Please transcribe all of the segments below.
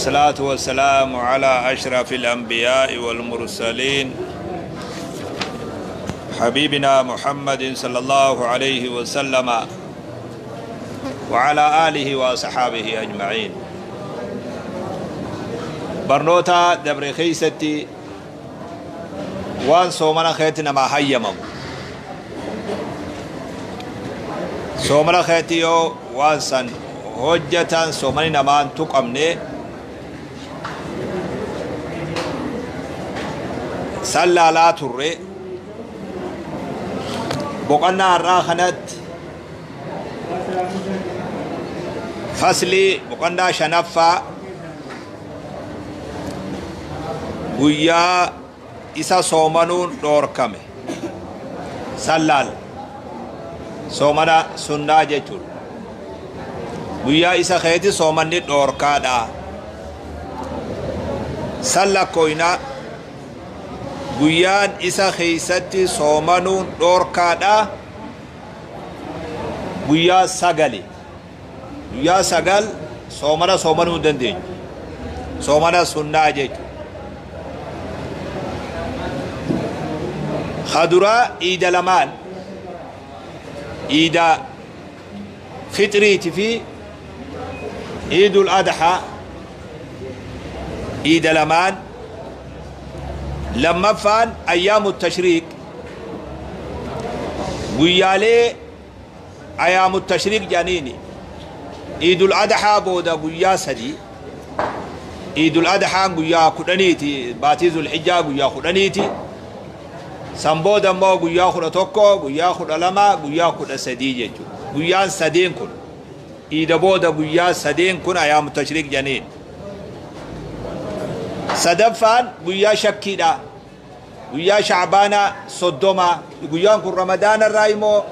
والصلاة والسلام على أشرف الأنبياء والمرسلين حبيبنا محمد صلى الله عليه وسلم وعلى آله وصحابه أجمعين. برنوتا دبر خيستي وان صومنا خيتنا ما هيمم soomana keetti yoo waan san hojjatan soomani namaan tuqamne san laalaa turre. Boqonnaa har'aa kanatti faslii boqonnaa shanaffaa, guyyaa isa soomanuun dhoorkame san laala. Soomana sunnaa jechuudha. Guyyaa isa keeti soomanni dhoorkaadha. San lakkooyna, guyyaan isa keeysatti soomanuun dhoorkaadha guyyaa sagali. Guyyaa 9 soomana soomanuu hin dandeenyu. Soomana sunnaa jechuudha. Kaduraa iida lamaan, iida fixriiti fi iidul adhaa, iida lamaan. Lammaffaan ayyaamu tashriiq, guyyaalee ayyaamu tashriiq jedhaniini iidul adhaa booda guyyaa 3. Iidul adhaan guyyaa 10ti, baatii Zulhijjaa guyyaa 10ti. San booda immoo guyyaa 11, guyyaa 12, guyyaa 13 jechuudha. Guyyaan sadeen kun, iida booda guyyaa sadeen kun ayyaamu tashriiq jedhaniin. Sadaffaan guyyaa shakkiidha, guyyaa Shacbaanaa 30. Guyyaan kun Ramadaana irraa immoo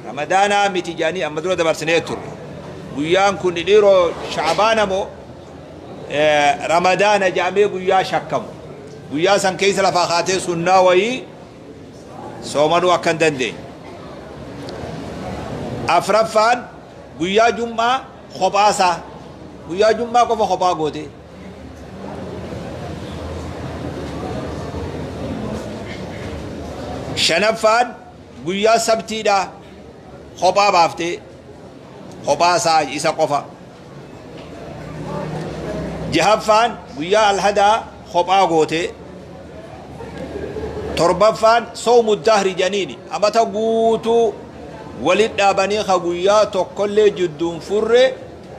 Ramadaanaa miti jedhanii amma dura dabarsinee turre. Guyyaan kun dhiiroo Shacbaana moo Ramadaana jedhamee guyyaa shakkamu, guyyaa san keessa lafaa kaatee sunnaa wayii soomanuu akka hin dandeenye. Afraffaan guyyaa Jum'aa kophaasaa, guyyaa Jum'aa qofa kophaa goote. Shanaffaan guyyaa Sabtiidha, kophaa baaftee, kophaasaa isa qofa. Jahaffaan guyyaa Alhadaa kophaa goote. Torbaffaan sawmu dahri jedhaniini, amata guutuu walit dhaabanii, ka guyyaa tokkollee jidduun furre,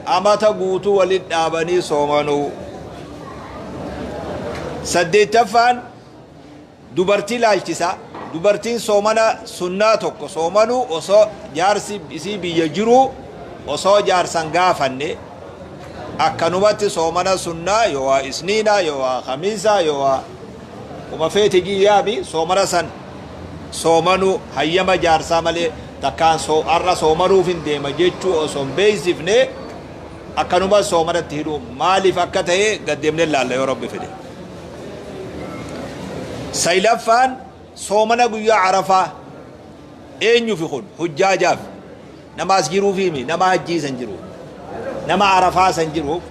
amata guutuu walit dhaabanii soomanuu. Saddeettaffaan dubartii laalchisa. Dubartiin soomana sunnaa tokko soomanuu osoo jaarsi isii biyya jiruu, osoo jaarsan gaafanne, akkanumatti soomana sunnaa, yoo waa Isniina, yoo waa Khamiisa, yoo waa kuma feete jiyyaami, soomana san soomanuu hayyama jaarsaa malee, takkaan har'a soomanuuf hin deema jechuu osoo hin beeksifne, akkanuma soomanatti hidhuu maaliif akka ta'e gaddeemnee laalla yoo Rabbi fedhe. Saylaffaan soomana guyyaa Arafaa. Eenyufi kun? Hujjaajaaf. Nama as jiruufi nama hajjii san jiruuf, nama Arafaa san jiruuf.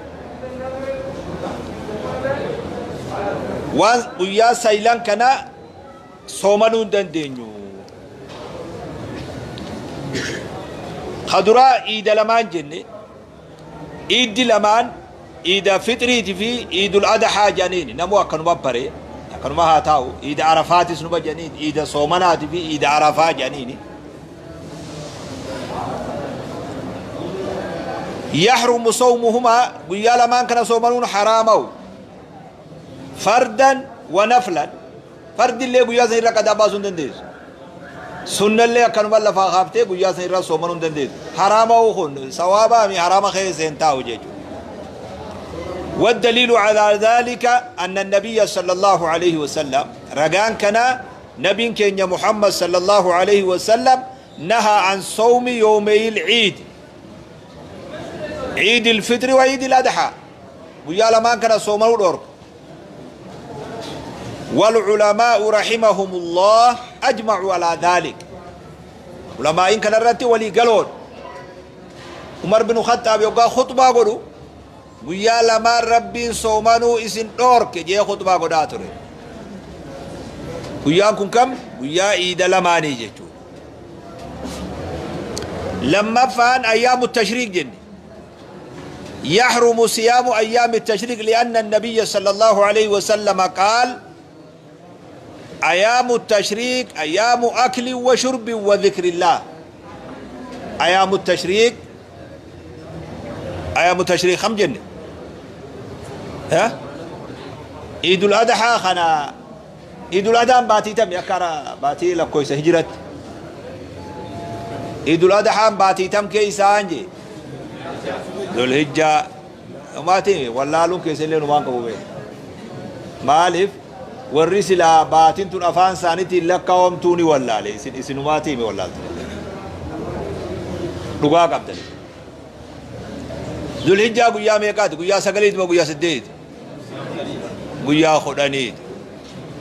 Waan guyyaa saylan kana soomanuu hin dandeenyu. Kaduraa iida lamaan jenne. Iiddi lamaan iida fixriiti fi iidul adhaa jedhaniini namuu akkanuma bare, akkanuma haa taa'u. Iida Arafaatis numa jedhaniin, iida soomanaati fi iida Arafaa jedhaniini. يحرم صومهما, guyyaa lamaan kana soomanuun haraamaw, فرضا ونفلا. Fardillee guyyaa san irra qadaa baasuu hin dandeessu, sunnallee akkanuma lafaa kaaftee guyyaa san irra soomanuu hin dandeessu. Haraamaw kun sawaabaa mi haraama keessa hin taa'u jechuudha. والدليل على ذلك أن النبي صلى الله عليه وسلم, رجان كان نبي كين محمد صلى الله عليه وسلم، نهى عن صوم يومي العيد، عيد الفطر وعيد الأضحى. Guyyaa lamaan kana soomanuu dhorka. والعلماء رحمهم الله أجمعوا على ذلك. علماء كان الرتي ولي قالون. عمر بن الخطاب يوقع خطبة قولوا Guyyaa lamaan Rabbiin soomanuu isin dhoorke jee khuxbaa godhaa ture. Guyyaan kun kam? Guyyaa iida lamaanii jechuudha. Lammaffaan ayyaamu tashriiq jenne. يحرم صيام أيام التشريق لأن النبي صلى الله عليه وسلم قال أيام التشريق أيام أكل وشرب وذكر الله. أيام التشريق، أيام التشريق خم جنة ها؟ عيد الأضحى خنا عيد الأضحى باتي تم يكرا باتي لكويس هجرت عيد الأضحى باتي تم كيسانجي ذو الحجة ما تيمي ولا لون كيس اللي نمان كبوبه مالف والرسلة باتين تون أفان سانتي لكاوم توني ولا لي إسن ما تيمي ولا رجاء قبل ذو الحجة قيا ميقات قيا سقليت ما قيا سديت قيا خدانيت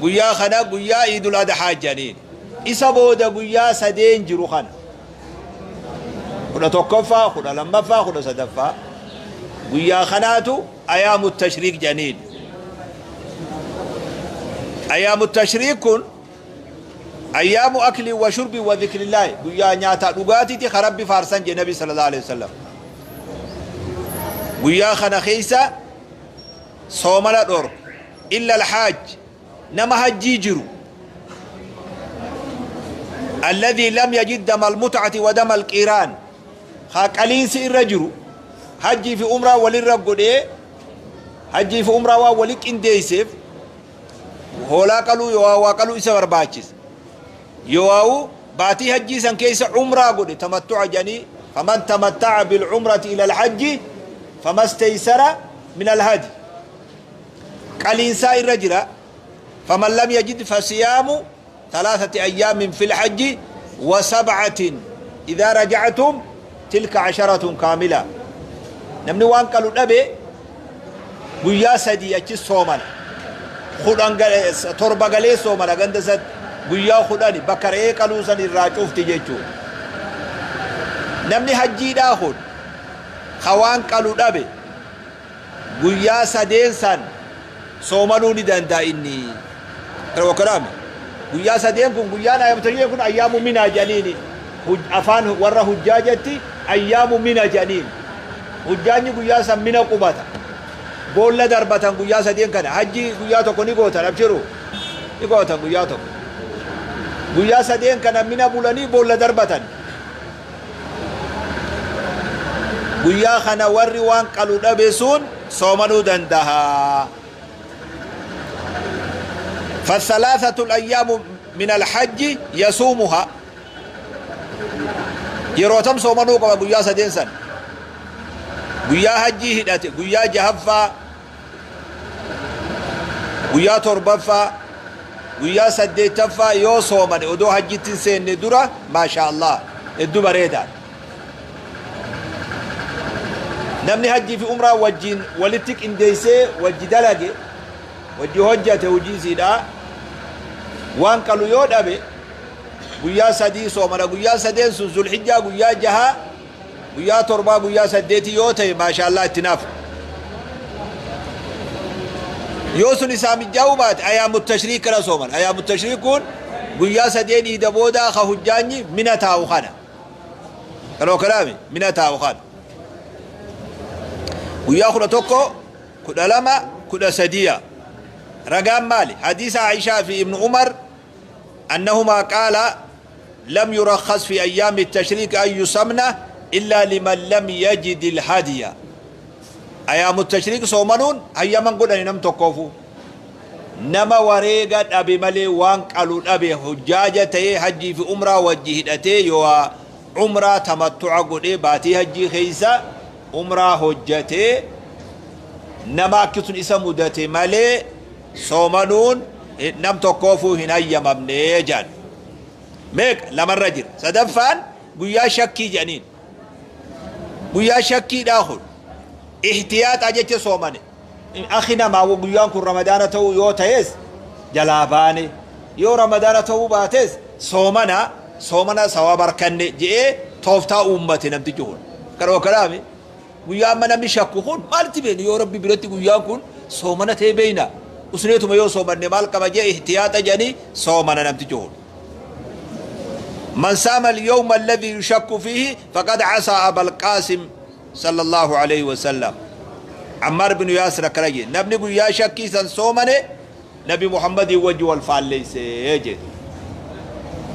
قيا خنا قيا عيد الأضحى جانين إسبودا قيا سدين جروخنا خدا توقفا خدا لمفا خدا صدفا قيا خناتو أيام التشريق جانين. أيام التشريق كن أيام أكل وشرب وذكر الله قيا نياتا رغاتي تي خرب فارسان جي نبي صلى الله عليه وسلم. قيا خنا خيسا صومنا دور إلا الحاج نما حجي جرو الذي لم يجد دم المتعة ودم القيران خاقلين سي الرجل حجي في عمره وللرب قدي حجي في عمره ولك انديسف هولا قالوا يوا قالوا إسا برباچس يواو باتي حجي سن كيس عمره قدي تمتع جني فمن تمتع بالعمرة إلى الحج فما استيسر من الهدي قال سائر الرجل فمن لم يجد فصيام 3 أيام في الحج و7 إذا رجعتم تلك 10 كاملة. نمني وان قالوا نبي قيا سدي أتش صومنا خدان تربة قلي صومنا غندست قيا خداني بكر إيه قالوا سن الراجوف تيجو. نمني حجي داخل خوان قالوا نبي قيا سدين سن صومنو ندان دائني كلام كلامي guyyaa sadeen kun guyyaan ayyaamu tashriiq kun ayyaamu mina jedhaniini afaan warra hujjaajatti ayyaamu mina jedhaniini hujjaanni guyyaa san mina qubata boolla darbatan guyyaa sadeen kana hajji guyyaa tokko ni gootan abshiru ni gootan guyyaa tokko guyyaa sadeen kana mina bulanii boolla darbatan guyyaa kana warri waan qalu dhabe sun soomanuu dandaha. فالثلاثة الأيام من الحج يصومها يروتم صومنو كما قيا سدين سن قيا حجي هدات قيا جهفا قيا تربفا قيا سديتفا يو صومن ودو حجي تنسين ندرة ما شاء الله ادو بريدا نمني حجي في عمره وجين ولتك انديسي وجي دلقي وجي هجته وجي سيدا وان قالوا يو دبي غيا سدي سومنا غيا سدين ذو الحجه غيا جها غيا تربا غيا سديتي يوتي ما شاء الله اتناف يوسن سامي جاوبات ايام التشريك لا سومن ايام التشريك غيا سدين يدبودا خهجاني من تاوخنا قالوا كلامي من تاوخنا غيا خدا توكو خدا لما خدا سديا رقم مالي حديث عائشة في ابن عمر أنهما قال لم يرخص في أيام التشريك أن يصمنا إلا لمن لم يجد الهدي. أيام التشريك صومنون أيام قلنا نم تقفوا نما وريقة أبي ملي وانك قالوا أبي حجاجة حجي في عمرة وجهدتي يوا عمرة تمتع قد باتي حجي خيسة عمرة حجتي نما كتن اسمودتي ملي صومنون نم تقفوا هنا يمامني جان ميك لما الرجل صدفان قيا شكي جانين قيا شكي داخل احتياط أجت صومني أخينا ما هو قيان كل رمضان تو يو تيس جلاباني يو رمضان تو باتس صومنا صومنا سوا بركني جئ توفتا أمتي نمتجون كرو كلامي Guyyaa amma namni shakku kun maalitti beeknu? Yoo Rabbi biratti guyyaan kun soomana ta'e beeyna. Usneetuma yoo soomanne maal qaba jee ihtiyaaxa jedhanii soomana namtichi kun. من صام اليوم الذي يشك فيه فقد عصى أبا القاسم صلى الله عليه وسلم. عمار بن ياسر كرجي نبني قل يا شكي سن صومني نبي محمد وجه والفعل ليس يجد.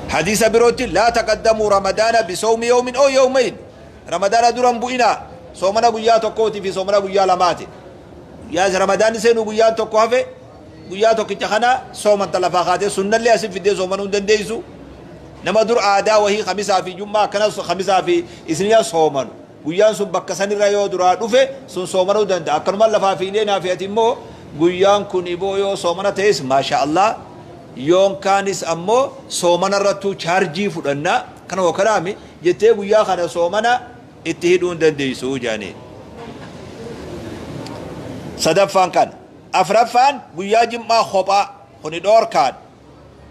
حديث بروتي لا تقدموا رمضان بصوم يوم أو يومين. رمضان درم بوئنا صومنا قل تقوتي في صومنا قل لماتي يا رمضان سينو قل تقوافي قل تقوتي صوما تلفاقاتي سنة اللي أسف في دي صومنا دنديسو. Nama dur aadaa wahii khamisaa fi jummaa akkana khamisaa fi isniya soomanu guyyaan sun bakka sanirra yoo duraa dhufe sun soomanuu danda'a. Akkanuma lafaa fiinee naaf ati immoo guyyaan kun iboo yoo soomana ta'es maasha Allah, yoon kaanis ammoo soomana irrattuu chaarjii fudhanna kana hookanaami jettee guyyaa kana soomana itti hidhuu hin dandeessu jaaniin. Sadaffaan kana. Afraffaan guyyaa jim'aa kophaa kuni dhoorkaan.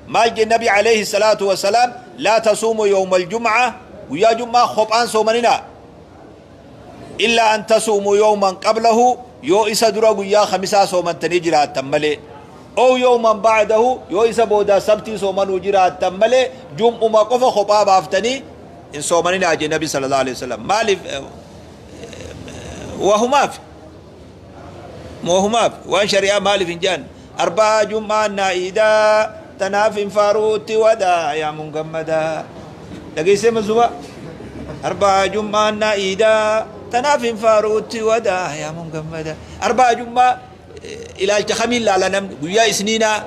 Maal jee Nabi alayhi salaatu wasalaam? Laa tasuumu yawma aljum'a, guyyaa jum'aa kophaan soomanina, illaa an tasuumu yawman qablahu, yoo isa dura guyyaa khamisaa soomantanii jiraattan malee, oo yawman ba'dahu, yoo isa boodaa sabtii soomanuu jiraattan malee jum'uma qofa kophaa baaftanii hin soomaninaa jee Nabi sallallahu alayhi wasallam. Maaliif? Wahumaaf wahumaaf waan shari'aa maaliif hin jedhan? Arbaa jum'aan naa'idaa tanaaf hin faaruutti wadaa yaa mun gammadaa dhageessee mazuma arbaa jum'aan naa'idaa tanaaf hin faaruutti wadaa yaa mun gammadaa. Arbaa jum'aa ilaalcha kamiin laala namni? Guyyaa isniinaa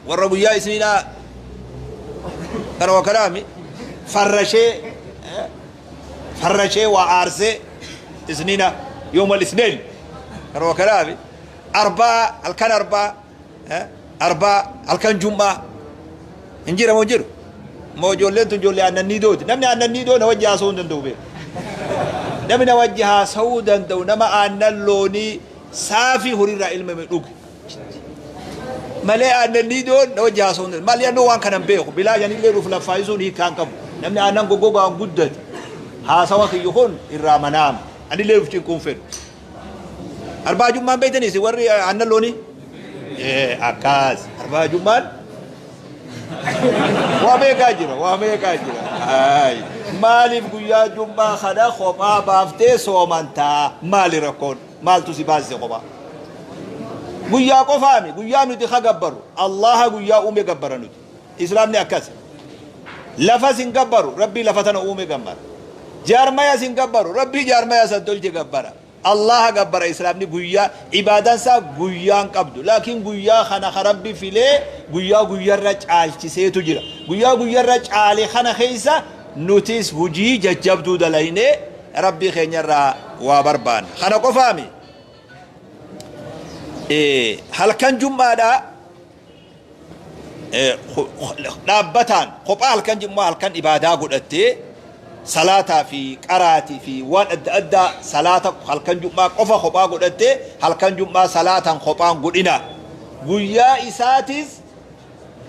warra guyyaa isniinaa kana wakanaami farrashee farrashee waa aarsee isniina yoomal isneen kana wakanaami arbaa halkan arbaa arbaa halkan jum'aa hin jira moo jiru moo ijoolleen tun ijoollee aannanii dooti. Namni aannanii doo na wajji haasa'uu hin danda'u beeku. Namni na wajji haasa'uu danda'u nama aannan loonii saafii horiirraa ilmame dhuge malee aannanii doon na wajji haasa'uu hin danda'u. Maal yannoo waan kanan beeku bilaa janillee dhufu laffaayisuun hiikkaan qabu. Namni aannan goggogaan guddate haasawa kiyyu kun irraa manaama anillee dhuf cinquun fedhu. Arbaa jummaan beeytaniis warri aannan loonii akkas arbaa jummaan waa meeqaa jira, waa meeqaa jira. Maaliif guyyaa jummaa kana kophaa baaftee soomantaa? Maali rakkoon? Maaltu si baasise kophaa? Guyyaa qofaami guyyaa nuti ka gabbaru Allaha guyyaa uume gabbara nuti. Islaamni akkas lafas hin gabbaru, Rabbii lafa tana uume gabbara. Jaarmayas hin gabbaru, Rabbii jaarmaya san tolche gabbara. Allaha gabbara. Islaamni guyyaa ibaadaan isaa guyyaan qabdu, laakiin guyyaa kana ka Rabbi filee guyyaa guyyarra caalchiseetu jira. Guyyaa guyyarra caale kana keessa nutis hujii jajjabduu dalaynee Rabbii keenyarraa waa barbaanna. Kana qofaami, halkan jum'aadhaa dhaabbataan kophaa halkan jum'aa halkan ibaadaa godhattee salaataa fi qaraatii fi waan adda addaa salaata halkan jum'aa qofa kophaa godhattee halkan jum'aa salaataan kophaan godhina, guyyaa isaatis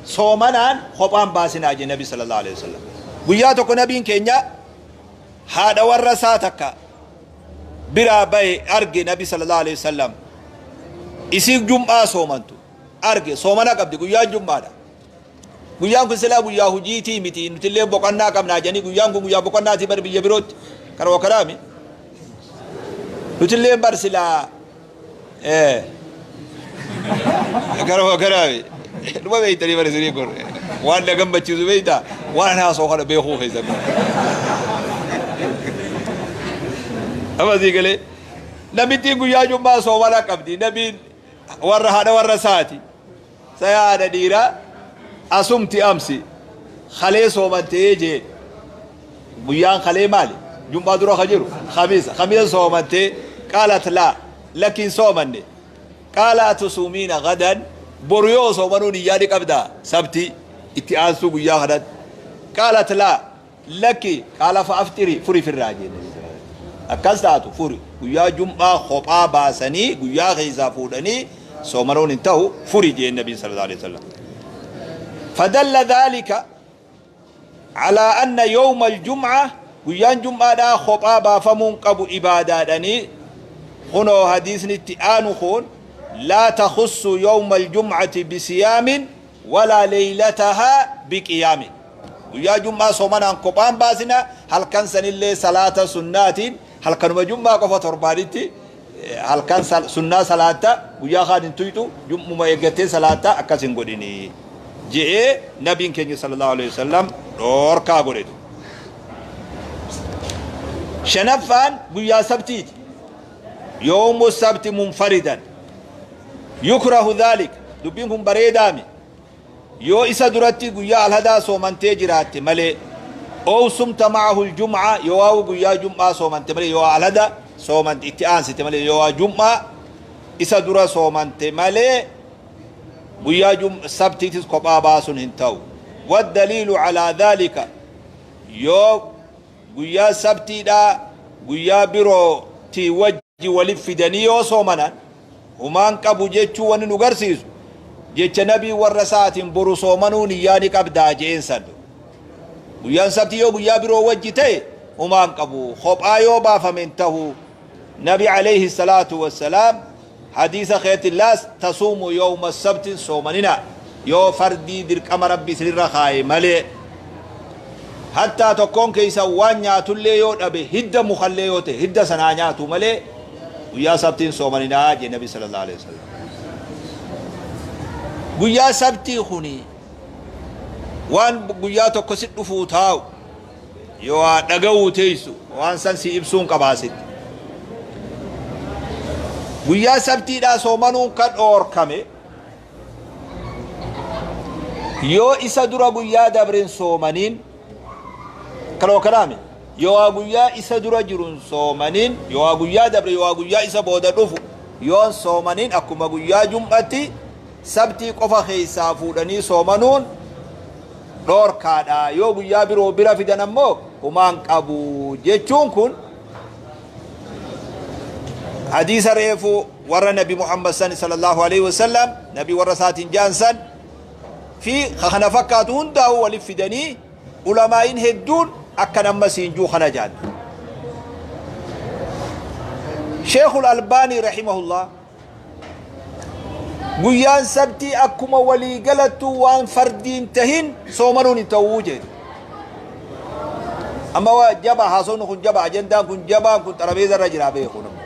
soomanaan kophaan baasinaa jee Nabi sallallahu alaihi wasallam. Guyyaa tokko nabiin keenya haadha warra isaa takka biraa bahe arge. Nabi sallallahu alaihi wasallam isii jum'aa soomantu arge. Soomana qabdi, guyyaan jum'aadha. Guyyaan kun silaa guyyaa hujiitii miti, nutillee boqonnaa qabnaa jedhanii guyyaan kun guyyaa boqonnaatii bar biyya birootti kana wakanaami nutillee bar silaa kana wakanaami dhuma beeytanii bar isinii kun waan na gammachiisu beeytaa waan haasoo kana beekuu keessa amma sii galee. Namittiin guyyaa jum'aa soomana qabdi. Nabiin warra haadha warra isaati saya haadha dhiiraa asumti amsi kalee soomantee jeen. Guyyaan kalee maali? Jum'aa dura ka jiru khamiisa. Khamiisa soomantee? Qaalat laa, lakkiin soomanne. Qaala atusuumiina gadan, boru yoo soomanuu niyyaa ni qabdaa sabti itti aansuu guyyaa kanatti? Qaalat laa, lakki. Qaala fa aftiri, furi firraa jeen. Akkas taatu furi. Guyyaa jum'aa kophaa baasanii guyyaa keessaa fuudhanii soomanuun hin ta'u, furi jeen nabiin sallallahu alaihi wasallam. فدل ذلك على أن يوم الجمعة Guyyaan jum'aadhaa kophaa baafamuun qabu ibaadaadhanii. Kunoo hadiisni itti aanu kun laa takhussu yawma aljum'ati bisiyaamin walaa leeylatahaa biqiyaamin. Guyyaa jum'aa soomanaan kophaan baasina, halkan sanillee salaata sunnaatiin. Halkanuma jum'aa qofa torbaanitti halkan sunnaa salaatta, guyyaa kaan hin tuyxu, jum'uma eeggattee salaatta, akkas hin godhini je'ee nabiin keenya sallallahu alaihi wasallam dhoorkaa godhetu. Shanaffaan guyyaa sabtiiti. Yawmu sabti munfaridan yukrahu dhalik. Dubbiin kun bareedaami. Yoo isa duratti guyyaa alhadaa soomantee jiraatte malee, ow sumta ma'ahu aljum'a, yoo waawu guyyaa jum'aa soomante malee, yoo alhada soomante itti aansite malee, yoo jum'aa isa dura soomante malee, guyyaa sabtiitis kophaa baasuun hin ta'u. Waddaliilu calaa dhalika, yoo guyyaa sabtiidhaa guyyaa birootii wajji walif fidanii yoo soomanan humaan qabu jechuu wanni nu garsiisu jecha nabii warra isaatiin boru soomanuu niyyaa ni qabdaa je'een san. Guyyaan sabtii yoo guyyaa biroo wajji ta'e humaan qabu, kophaa yoo baafame hin ta'u. Nabi alayhi salaatu wassalaam hadiisa keetti laas tasuumu yawma sabtin soomanina yoo fardii dirqama rabbi isinirra kaaye malee, hattaa tokkoon keessa waan nyaatullee yoo dhabe, hidda mukallee yoo ta'e hidda sanaa nyaatu malee guyyaa sabtiin soomaninaa jee nabi sallallahu alaihi wasallam. Guyyaa sabtii kuni waan guyyaa tokko si dhufuu taa'u yoo waa dhaga'uu teessu waan san si ibsuun qabaasitti. Guyyaa sabtiidhaa soomanuun kan dhoorkame yoo isa dura guyyaa dabreen soomaniin kaloo kalaame, yoo guyyaa isa dura jirun soomaniin, yoo guyyaa dabre, yoo guyyaa isa booda dhufu yoon soomaniin, akkuma guyyaa jum'atti sabtii qofa keessaa fuudhanii soomanuun dhoorkaadha. Yoo guyyaa biroo bira fidan ammoo humaan qabu jechuun kun hadiisa reefu warra nabi Muhammad san sallallahu alaihi wasallam nabi warra isaatiin jaan san fi kana fakkaatu hundaa'u walif fidanii ulamaa'iin hedduun akka nama siinjuu kana jaan. Sheekul Albaanii rahimahullah guyyaan sabtii akkuma walii galattu waan fardiin tahin soomanuun hin ta'uu jedhe. Amma waa jaba haasofni kun jaba, ajandaan kun jabaan kun xarabeeza irra jira beeku namni.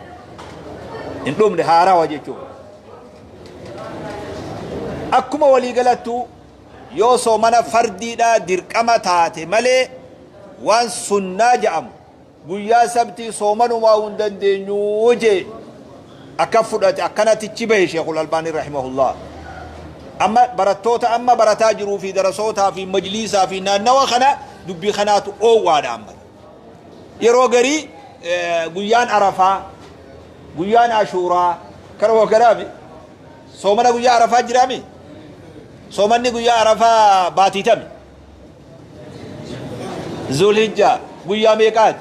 Hin dhumne, haarawa jechuudha. Akkuma walii galattu yoo soomana fardiidhaa dirqama taate malee waan sunnaa jedhamu guyyaa sabtii soomanumaa hin dandeenyu jee akka fudhate akkanatichi bahe Sheekul Albaanii rahimahullah. Amma barattoota amma barataa jiruu fi darasootaa fi majliisaa fi naannawa kana dubbii kanaatu oowwaadha amma. Yeroo garii guyyaan Arafaa, guyyaan Ashuuraa kana wakkanaami. Soomana guyyaa Arafaa jiraami? Soomanni guyyaa Arafaa baatii tami? Zulhijjaa guyyaa meeqaati?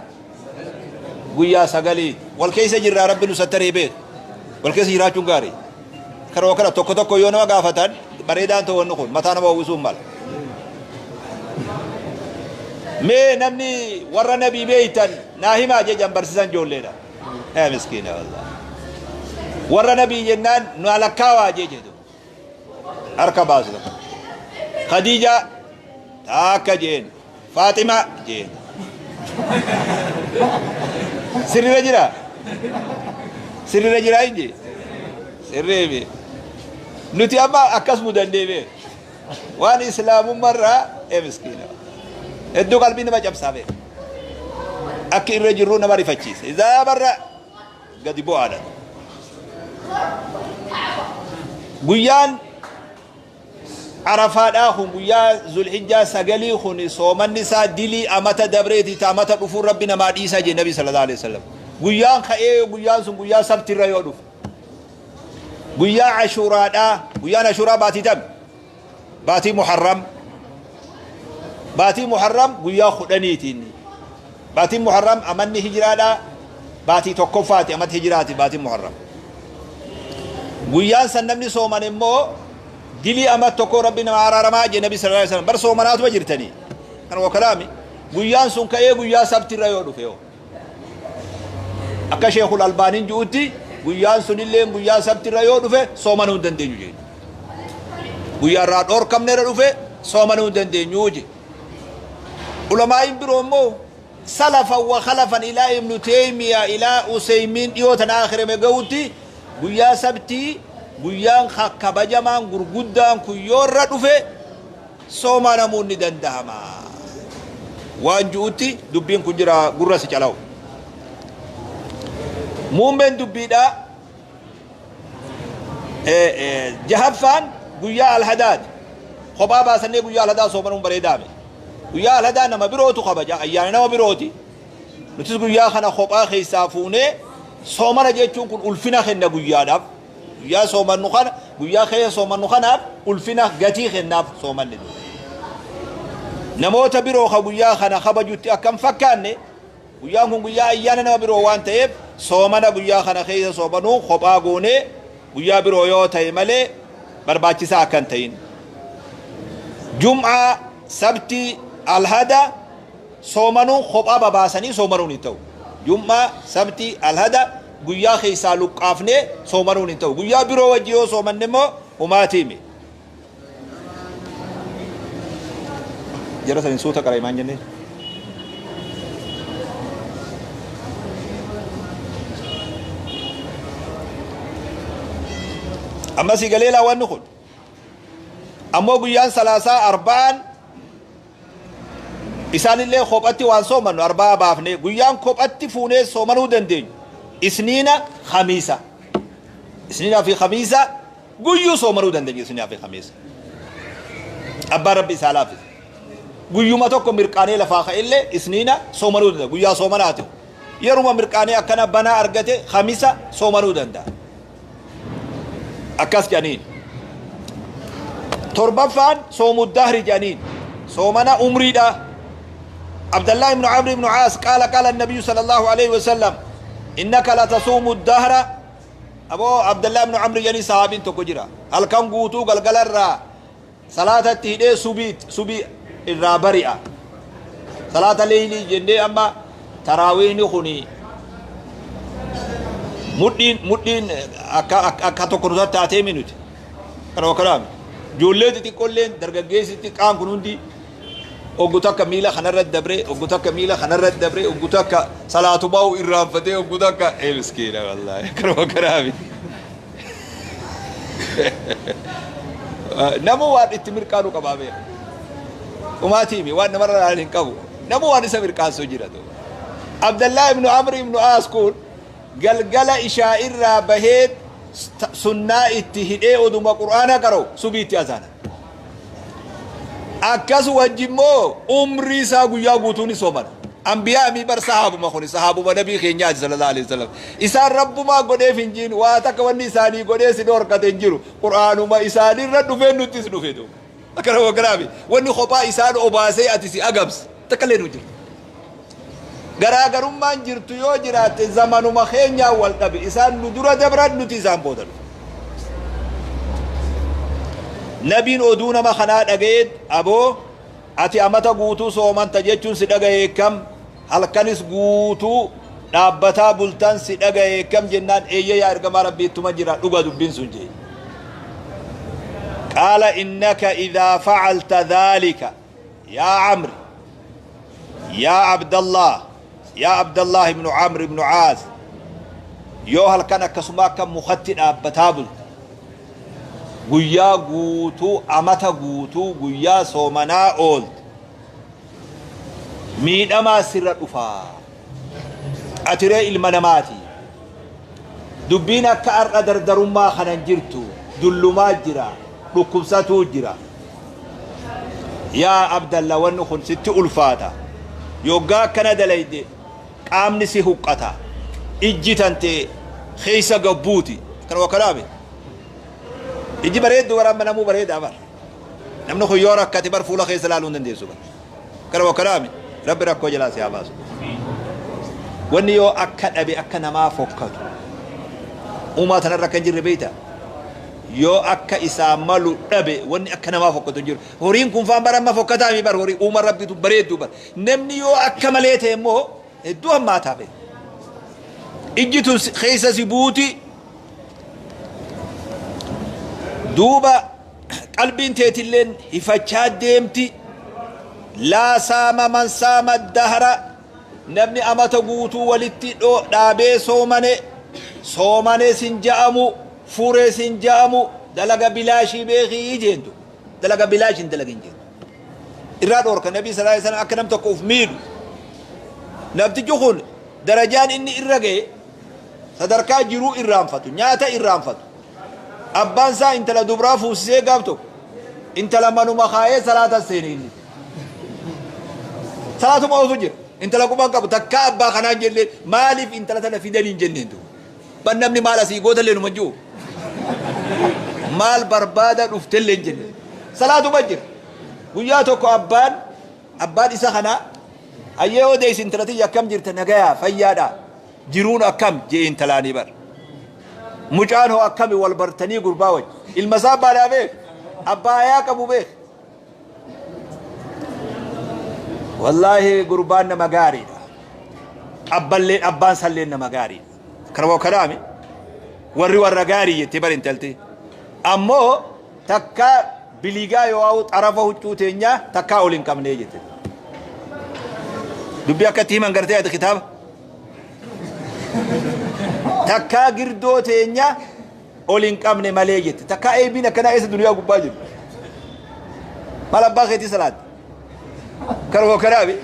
Guyyaa 9. Wal keessa jirraa, rabbi nu sattaree beeku. Wal keessa jiraachuun gaarii. Kana kana tokko tokko yoo nama gaafatan bareedaan ta'u, wanni kun mataa nama uwwisuun mala. Mee namni warra nabii beeytan naa himaa jejan barsiisan ijoolleedha. Ee miskiina wallah. Warra nabii jennaan nu alakkaawaa jee jedhu. Harka baasu tokko. Khadiija taakka jeen. Faaxima jeen. Sirriirra jira? Sirriirra jira inji? Sirrii. Nuti amma akkas mudannee beeku. Waan islaamummaarraa ee miskiina. Hedduu qalbii nama cabsaa beeku. Akki irra jirru nama rifachiisa. Izaabarra gadi bu'aadha. Guyyaan Arafaadhaa kun guyyaa Zulhijjaa 9 kun soomanni isaa dilii amata dabreeti ta amata dhufuun rabbi namaa dhiisaa jee nabi sallallahu alaihi wasallam. Guyyaan ka'ee guyyaan sun guyyaa sabtirra yoo dhufu. Guyyaa Ashuuraadhaa, guyyaan Ashuuraa baatii tami? Baatii Muharram. Baatii Muharram guyyaa 10tiin. Baatiin Muharram amanni hijiraadhaa baatii tokkoffaati, amata hijiraati baatiin Muharram. Guyyaan san namni sooman immoo dilii ama tokko rabbi nama araaramaa jee nabi sallallahu alaihi wasallam. Bar soomanaatuma jirtanii. Kana wakalaami. Guyyaan sun ka'ee guyyaa sabtirra yoo dhufe yoo akka Sheekul Albaaniin ji'utti guyyaan sunillee guyyaa sabtirra yoo dhufe soomanuu hin dandeenyu jee. Guyyaa irraa dhoorkamne irra dhufe soomanuu hin dandeenyu jee. Ulamaa'iin biroo immoo salafan wa khalafan ilaa Ibnu Teeymiyaa ilaa Useymiin dhiyoo tana akhirame ga'utti guyyaa sabtii guyyaan kabajamaan gurguddaan kun yoo irra dhufe soomanamuun ni danda'ama. Waan ji'utti dubbiin kun jira gurra si calawu. Muummeen dubbiidha jahaffaan guyyaa alhadaati. Kophaa baasannee guyyaa alhadaa soomanuun bareedaame. Guyyaa alhadaa nama birootu kabaja, ayyaana nama birooti. Nutis guyyaa kana kophaa keessaa fuunee soomana jechuun kun ulfina kenna guyyaadhaaf. Guyyaa soomannu kana, guyyaa keessa soomannu kanaaf ulfina gatii kennaaf soomanni. Namoota biroo ka guyyaa kana kabajutti akkam fakkaanne guyyaan kun guyyaa ayyaana nama biroo waan ta'eef soomana guyyaa kana keessa soomanuu kophaa goonee guyyaa biroo yoo ta'e malee barbaachisaa akka hin ta'in. Jum'aa, sabtii, alhada soomanuun kophaa babaasanii soomanuun hin ta'u. Jum'aa, sabtii, alhada guyyaa keessaa luqqaafnee soomanuun hin ta'u. Guyyaa biroo wajji yoo soomanne immoo humaatiimi. Jara saniin suuta qara himaan jennee. Amma si galee laa kun. Ammoo guyyaan salaasaa arba'aan isaanillee kophatti waan soomannu arba'aa baafne guyyaan kophatti fuunee soomanuu dandeenyu. Isniina khamiisa. Isniinaa fi khamiisa guyyuu soomanuu dandeenya isniinaa fi khamiisa. Abbaan rabbi isaa laaffise. Guyyuma tokko mirqaanee lafaa ka'ellee isniina soomanuu danda'a. Guyyaa soomanaati. Yeruma mirqaanee akkana banaa argate khamiisa soomanuu danda'a. Akkas jedhaniin. Torbaffaan soomu dahri jedhaniin. Soomana umriidha. Abdallah ibn Amr ibn Aas qaala qaala nabiyyu sallallahu alayhi wa sallam innaka latasuumu dahra. Aboo Abdallah ibn Amr jedhanii sahaabiin tokko jira. Halkan guutuu galgalarraa salaatatti hidhee subii irraa bari'a. Salaata leeylii jennee amma taraawiihni kuni mudhiin akka tokko nutatti taatee minuti. Kana kanaami. Ijoollee xixiqqoolleen dargaggeessi xiqqaan kun hundi oggu takka miila kanarra dabree, oggu takka miila kanarra dabree, oggu takka salaatumaa irraanfatee, oggu takka ee miskiina wallaahi. Kana kanaami. Namu waan itti mirqaanu qabaa beeka. Umaatiimi waan namarra ilaalan hin qabu. Namu waan isa mirqaansuu jira. Abdallah ibnu Amr ibnu Aas kun galgala ishaa irraa bahee sunnaa itti hidhee oduma qur'aana qara'u subiitti azaana. Akkas wajji immoo umrii isaa guyyaa guutuu ni soomana. Ambiyaa mi bar sahaabuma kuni sahaabuma nabii keenyaati sallallahu alaihi wasallam. Isaan rabbumaa godheef hin jiin waa takka wanni isaanii godhee si dhorkate hin jiru. Qur'aanuma isaanirra dhufee nuttis dhufe duuba. Akkana waggaraami wanni kophaa isaan obaasee ati si agabse takka illee nu jirtu. Garaagarummaan jirtu yoo jiraatte zamanuma keenyaa wal dhabe isaan nu dura dabran nuti isaan booda dhufe. Nabiin oduu nama kanaa dhaga'ee aboo ati amata guutuu soomanta jechuun si dhaga'ee kam halkanis guutuu dhaabbataa bultan si dhaga'ee kam jennaan eeyye yaa ergamaa rabbii ittuma jira dhuga dubbiin sun jee. Qaala innaka idhaa facalta dhaalika yaa Amri yaa Abdallah yaa Abdallah ibnu Amr ibnu Caas yoo halkan akkasuma akka mukatti dhaabbataa bulte guyyaa guutuu amata guutuu guyyaa soomanaa oolte miidhamaa sirra dhufaa. Atiree ilma namaati. Dubbiin akka har'a dardarummaa kanan jirtu dullumaa jira dhukkubsatuu jira. Yaa Abdallah wanni kun sitti ulfaata. Yoggaa akkana dalayde qaamni si huqqata. Ijji tante keessa gabbuuti. Kana wakkanaame. Ijji bareeddu bara amma namuu bareedaa bara. Namni kun yoo rakkate bar fuula keessa ilaaluu hin dandeessu bara. Kana wakkanaame rabbi rakkoo jalaa si haa baasu. Wanni yoo akka dhabe akka namaa fokkatu. Uumaa tanarra akka hin jirre beektaa? Yoo akka isaa malu dhabe, wanni akka namaa fokkatu hin jiru. Horiin kun faan bara amma fokkataami bar, horii uuma Rabbitu bareedduu bar. Namni yoo akka malee ta'e immoo hedduu hammaataa beeka. Ijji tun keessa si buuti, duuba qalbiin teetilleen hifachaa deemti. Laa saama man saama dahra, namni amata guutuu walitti dhaabee soomane, soomane sin ja'amu, fure sin ja'amu, dalaga bilaashii beekii jeentu, dalaga bilaash hin dalagin jeentu. Irraa dhoorka Nabii sallallahu alaihi wasallam akka nam tokko uf miidhu. Namtichi kun darajaan inni irra ga'e sadarkaa jiruu irraanfatu, nyaata irraanfatu. Abbaan isaa intala dubraa fuusisee, gaaf tokko intala manuma kaayee salaata seene. Inni salaatuma ofu jira, intala quban qabu takkaa. Abbaa kanaan jenneen, maaliif intala tana fidanii hin jenneen? Tu ban namni maal asii gootallee numa jiru, maal barbaada dhuftellee hin jenneen, salaatuma jira. Guyyaa tokko abbaan isa kanaa, "Hayyee, odeessi, intala tiyya, akkam jirta? Nagayaa, fayyaadha, jiruun akkam?" jee intalaanii. Bar mucaan hoo akkami wal bartanii gurbaa wajji? Ilma isaa abbaadhaa beek, abbaa hayaa qabu beek. "Wallaahi, gurbaan nama gaariidha, abballeen abbaan salleen nama gaariidha." Kanuma kanaami warri warra gaarii jettee bar intalti. "Ammoo takka biligaa yoo ha'u xarafa huccuu teenyaa takkaa ol hin qabnee," jette. Dubbii akkatti himan gartee ati kitaaba. "Takkaa girdoo teenya ol hin qabne malee," jette. Takkaa eebiin akkanaa eessa duniyaa gubbaa jiru? Maal abbaa keetii salaatte? Kanuma kanaafi.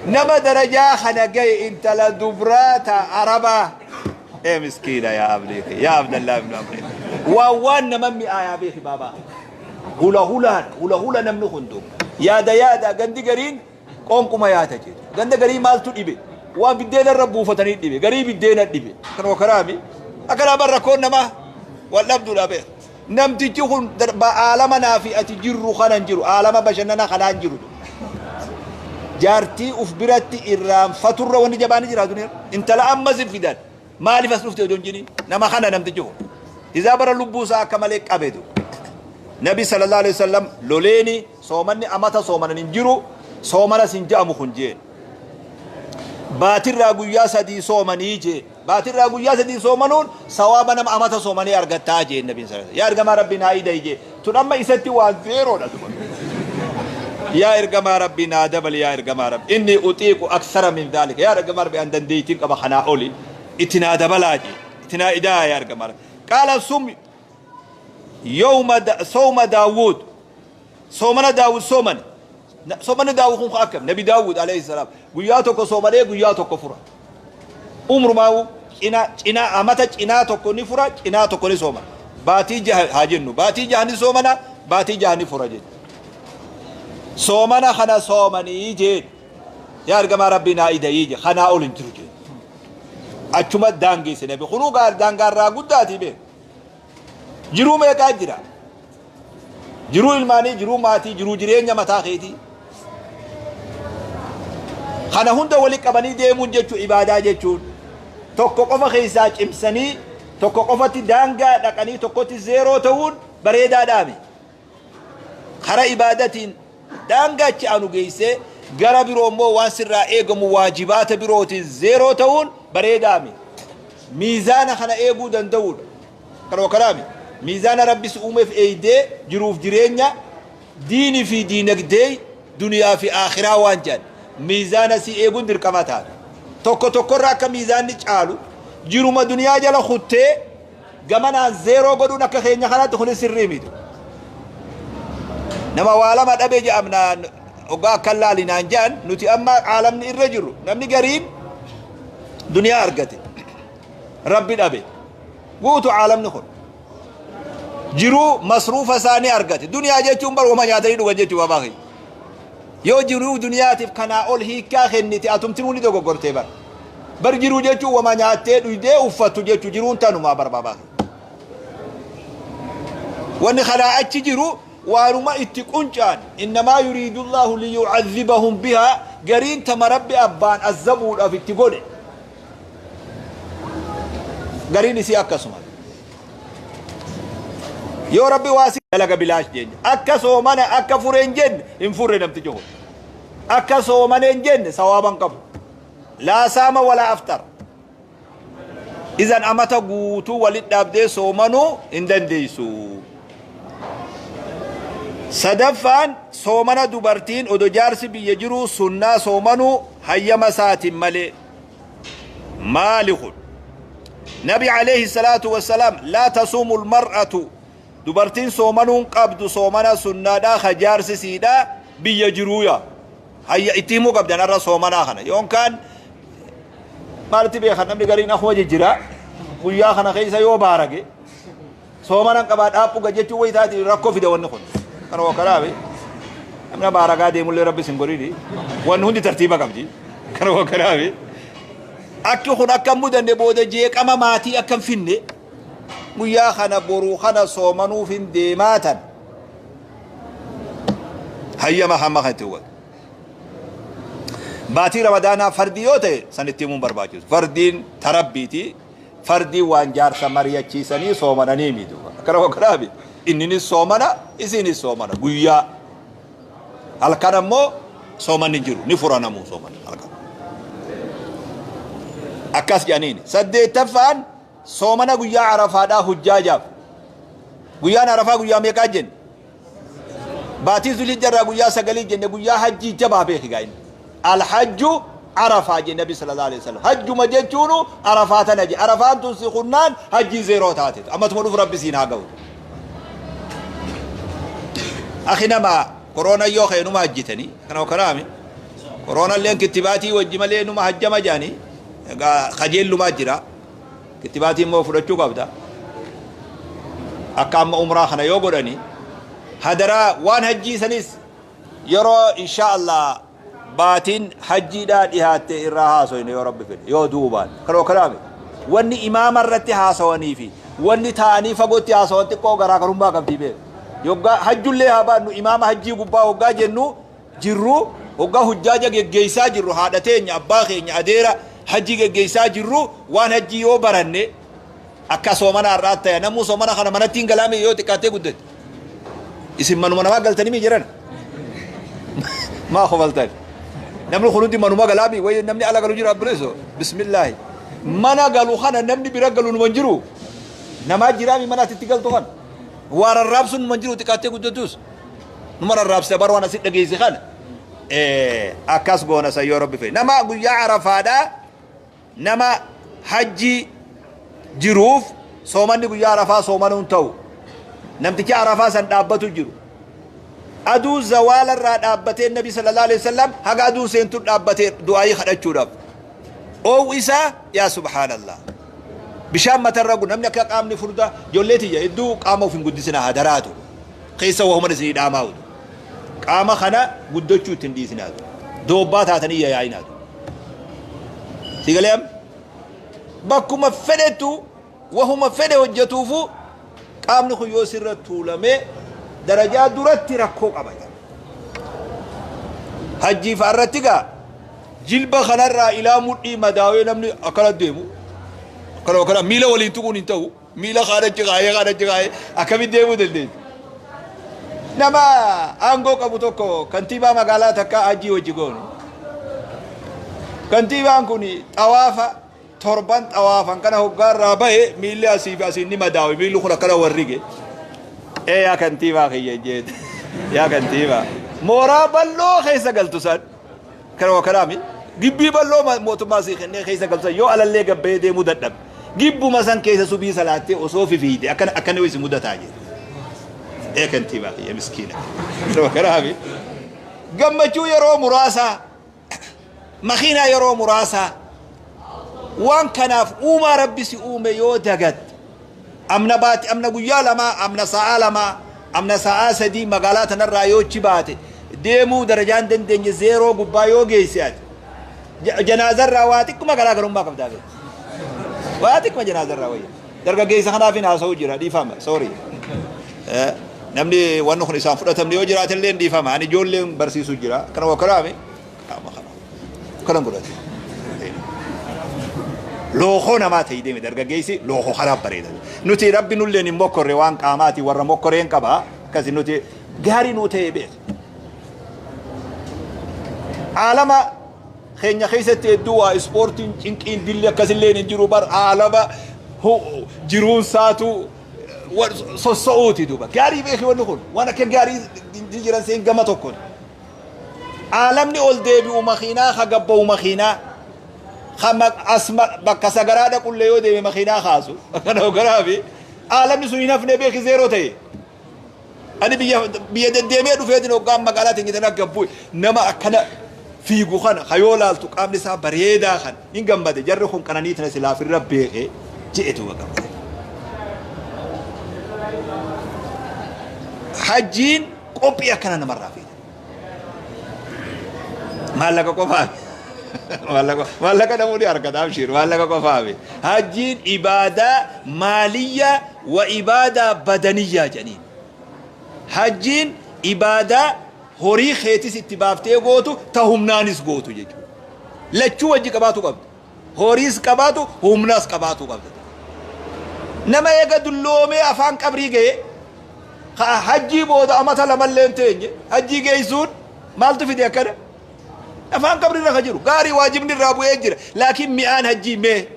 Nama darajaa kana gahe intala dubraa ta Arabaa. Ee miskiina, yaa abdii, yaa Abdallah ibn Amr. Waan nama mi'aayaa beeki baabaa. Hula hulaan hula hula namni hundu. Yaada yaada, gandi gariin qoonquma yaata jedhu. Ganda garii maaltu dhibe? Waan biddeena irra buufatanii dhibe. Garii biddeena dhibe. Kanuma kanaami. Akkanaa bar rakkoon namaa wal dhabduudha beeka. Namtichi kun aalama naa fi ati jirru kanan jiru. Aalama bashannana kanaan jiru. Jaartii uf biratti irraanfaturra wanni jabaani jira duniyaa. Intala ammas hin fidan. Maaliif as dhufte odoo hin jedhin? Nama kana namtichi kun. Isaa bara lubbuu isaa akka malee qabetu. Nabi sallallahu alaihi wasallam loleeni soomanni amata soomanan hin jiru, soomanas hin je'amu kun jeen. Baatirraa guyyaa 3 soomanii jeen. Baatirraa guyyaa 3 soomanuun sawaaba nama amata soomanii argattaa jeen Nabiin sallallahu alaihi wasallam. "Yaa ergamaa Rabbii, naa idayi," jeen. Tun amma isatti waan zeeroodha duba. "Yaa ergamaa Rabbii, naa dabali, yaa ergamaa Rabbii. Inni utiiqu aksara min dhaalika. Yaa ergamaa Rabbii, an dandeettiin qaba kanaa oli. Itti naa dabalaa," jeen. "Itti naa idaa, yaa ergamaa Rabbii." Qaala sum yawma sawma Daawud. Soomana Daawud soomani. Soomanni Daawud kun akkam? Nabi Daawud alayhi salaam guyyaa tokko soomanee guyyaa tokko fura. Umrumaa cinaa cinaa amata cinaa tokko ni fura, cinaa tokko ni soomana. Baatii 6 haa jennu. Baatii 6 ni soomana, baatii 6 ni fura jechuudha. "Soomana kana soomanii," jeen. "Yaa ergamaa Rabbii, naa idayii," je. "Kanaa ol hin jiru," jeen. Achuma daangeesse nabi. Kunuu daangaarraa guddaatii beeku. Jiruu meeqaa jira? Jiruu ilmaanii, jiruu maatii, jiruu jireenya mataa keetii. Kana hunda wali qabanii deemuun jechuun ibaadaa jechuun tokko qofa keessaa cimsanii, tokko qofatti daangaa dhaqanii, tokkotti zeeroo ta'uun bareedaadhaami. Kara ibaadatiin daangaa achi aanu geessee, gara biroo immoo waan sirraa eegamu waajibaata birootiin zeeroo ta'uun bareedaami. Miizaana kana eeguu danda'uudha. Kanuma kanaami. Miizaana Rabbis uumeef eeydee jiruuf jireenya, diinii fi diinagdee, duniyaa fi akhiraa waan jedhan miizaana si eeguun dirqama taata. Tokko tokkorra akka miizaanni caalu jiruma duniyaa jala kuttee gamanaan zeeroo godhuun akka keenya kanatti kunis sirrii miti. Nama waa lama dhabe jedhamnaan hoggaa akkan laalinaan jedhan, nuti amma caalamni irra jirru, namni gariin duniyaa argate Rabbi dhabe. Guutu caalamni kun jiruu masruufa isaanii argate. Duniyaa jechuun bar wama nyaatanii dhugan jechuu babaa kiyya. Yoo jiruu duniyaatiif kanaa ol hiikkaa kennite, atumtinuu ni dogoggortee bar. Bar jiruu jechuun wama nyaattee dhuydee uffattu jechuu, jiruun tanumaa bar babaa kiyya. Wanni kanaa achi jiru waanuma itti quncaan. Innamaa yuriidu Allaahu liyu'adhibahum bihaa, gariin tama Rabbi abbaan azzabuudhaaf itti godhe. Gariin isii akkasuma. Yoo Rabbi waa si dalaga bilaash jeenya. Akka soomana akka fure hin jenne hin furre namtichi kun. Akka soomane hin jenne sawaaba hin qabu. Laa saama walaa afxara. Izan amata guutuu walit dhaabdee soomanuu hin dandeessu. Sadaffaan soomana dubartiin odo jaarsi biyya jiruu sunnaa soomanuu hayyama isaatiin malee. Maali kun? Nabi alayhi salaatu wassalaam laa tasuumu almar'atu dubartiin soomanuun qabdu soomana sunnaadhaa ka jaarsi siidhaa biyya jiruuya. Hayya itti himuu qabdan har'a soomanaa kana yookaan maalitti beekan namni gariin akkuma jijjiraa guyyaa kana keessa yoo baarage soomanan qabaa dhaaphu jechuun wayi taati rakkoo fida wanni kun. Kana waa kanaafi namni baaragaa deemullee rabbi isin godhini wanni hundi tartiiba qabdi. Kana waa kanaafi akki kun akka hin mudanne booda jeeqama maatii akka hin finne guyyaa kana boruu kana soomanuuf hin deemaa tan hayyama hamma kan itti hubatu. Baatii Ramadaanaa fardii yoo ta'e san itti himuun barbaachisu. Fardiin tarabbiiti. Fardii waan jaarsa mari'achiisanii soomananii miti. Akkana wakkanaafi inninis soomana isinis soomana guyyaa. Halkan ammoo soomanni hin jiru ni furanamuu soomanni halkan. Akkas jedhaniini. Saddeettaffaan soomana guyyaa Arafaadhaa hujjaajaaf. Guyyaan Arafaa guyyaa meeqaa jenne? Baatii Zulhijja irraa guyyaa sagalii jenne guyyaa hajjii jabaa beeki gaa inni. Alhajju Arafaa jenne Nabi sallallahu alaihi wasallam. Hajjuma jechuunu Arafaa tana je. Arafaan tun si kunnaan hajjiin zeeroo taate. Ammatuma dhufu Rabbi siin haa ga'u. Akhi nama koroona yoo ka'e numa hajjitanii kana kanaami. Koroona illeen kittibaatii wajji malee numa hajjama jaanii egaa kajeellumaa jira. Kittibaatii immoo fudhachuu qabda. Akka amma umraa kana yoo godhani hadaraa waan hajjii sanis yeroo insha Allah baatiin hajjiidhaa dhihaatte irraa haasoyne yoo Rabbi fedhe yoo duubaan kanoo kanaami wanni imaama irratti haasawanii fi wanni taa'anii fagootti haasawan xiqqoo garaagarummaa qabdii beeku. Yoggaa hajjullee haa baannu imaama hajjii gubbaa hoggaa jennu jirru hoggaa hujjaaja geggeessaa jirru haadha teenya abbaa keenya adeera hajjii geggeessaa jirru waan hajjii yoo baranne akka soomana har'aa ta'e namuu soomana kana manatti hin galaame yoo xiqqaattee guddate isin manuma namaa galtanii mi jiran maa kofaltan namni kun hundi manuma galaami wayi namni ala galu jira abbileeso bismillaahi mana galu kana namni bira galu numa hin jiru namaa jiraami mana ati itti galtu kana waa rarraabsuun numa hin jiru xiqqaattee guddatus numa rarraabsita bar waan asit dhageesse kana akkas goona san yoo rabbi fedhe nama guyyaa arafaadhaa nama hajjii jiruuf soomanni guyyaa arafaa soomanuun ta'u namticha arafaa san dhaabbatu jiru aduu zawaala irraa dhaabbatee nabi sallallahu alaihi wasallam haga aduun seentu dhaabbatee du'aayii kadhachuudhaaf oowwi isaa yaa subhaanallah bishaan matarra gu namni akka qaamni furdaa ijoollee tiyya hedduu qaama of hin guddisina hadaraatu keessa wahuman isinii dhaamaa utu. Qaama kana guddachuu itti hin dhiisinaatu. Doobbaa taatanii yayaa'inaatu. Si galee amma? Bakkuma fedhettu wahuma fedhe hojjetuufu qaamni kun yoo sirra tuulamee darajaa duratti rakkoo qaba. Hajjii fa'a irratti gaa jilba kanarraa ilaa mudhii madaawee namni akkana deemu. Akkana akkana miila waliin tuquun hin ta'u. Miila kaan achi kaayee kaan achi kaayee akkamitti deemuu dandeessi? Nama aangoo qabu tokko kantiibaa magaalaa takkaa hajjii wajji goone. Kantiibaan kun xawaafa torban xawaafan kana hoggaarraa bahe miilli asii fi asiin ni madaawe miilli kun akkana warrige. Ee yaa kantiibaa kiyya jeet yaa kantiibaa mooraa bal'oo keessa galtu san Kanuma kanaami gibbii bal'oo mootummaa sii kennee keessa galcha yoo alallee gabbayee deemuu dadhabe gibbuma san keessa subii salaattee osoo fifiide akkana akkana isin mudataa jedhe. Ee kantiibaa kiyya miskiina. Kanuma kanaami gammachuu yeroo muraasaa makiinaa yeroo muraasaa waan kanaaf uumaa rabbi si uume yoo dagatte Amna baati amna guyyaa lamaa amna sa'aa lamaa amna sa'aa sadii magaalaa tanarraa yoo achi baate deemuu darajaa hin dandeenye zeeroo gubbaa yoo geesse ati janaazarraa waa xiqquma garaagarummaa qabdaa beeku. Waa xiqquma janaazarraa wayya. Dargaggeessa kanaaf hin haasa'u jira dhiifama sorry. Namni wanni kun isaan fudhatamne yoo jiraate illee dhiifama ani ijoolleen barsiisu jira kana waa kanaami qaama kana kanan godhate. Lookoo namaa ta'ii deeme dargaggeessi lookoo karaa bareeda. Nuti Rabbi nulleen hin mokkorre, waan qaamaati warra mokkoreen qaba. Akkasi nuti gaarii nuu ta'ee beeka. Aalama keenya keessatti hedduu waa ispoortiin cinqiin dilli akkasillee hin jiru bar, aalama jiruun saatu sosso'uuti duuba. Gaarii beeki, wanni kun waan akka gaarii jiran seen gama tokkoon. Aalamni ol deebi'u makiinaa, ka gabba'u makiinaa. As bakka sagaraa dhaqullee yoo deeme makiinaa kaasu. Kana hoogganaa fi aalamni sun hin hafne beeki, zeeroo ta'e. Ani biyya deddeemee dhufeetiin hoggaan magaalaa teenya tana gabbu nama akkana fiigu kana hayoo laaltu qaamni isaa bareedaa kan hin gammade, jarri kun qananii tana silaafirra beekee je'etu gammade. Hajjiin qophii akkana namarraa fida. Maallaqa qofaafi. Maallaqa namoonni argata, abshiir, maallaqa qofaafi. Hajjiin ibaadaa maaliyyaa wa ibaadaa badaniyyaa jedhaniin. Hajjiin ibaadaa horii keetis itti baaftee gootu, ta humnaanis gootu jechuudha. Lachuu wajji qabaatu qabda. Horiis qabaatu, humnaas qabaatu qabda. Nama eega dulloomee afaan qabrii ga'e, hajjii booda amata lamallee hin teenye hajjii geessuun maaltu fide akkana? Afaan qabrii irra ka jiru gaarii waajibni irraa bu'ee jira. Laakiin mi'aan hajjii mee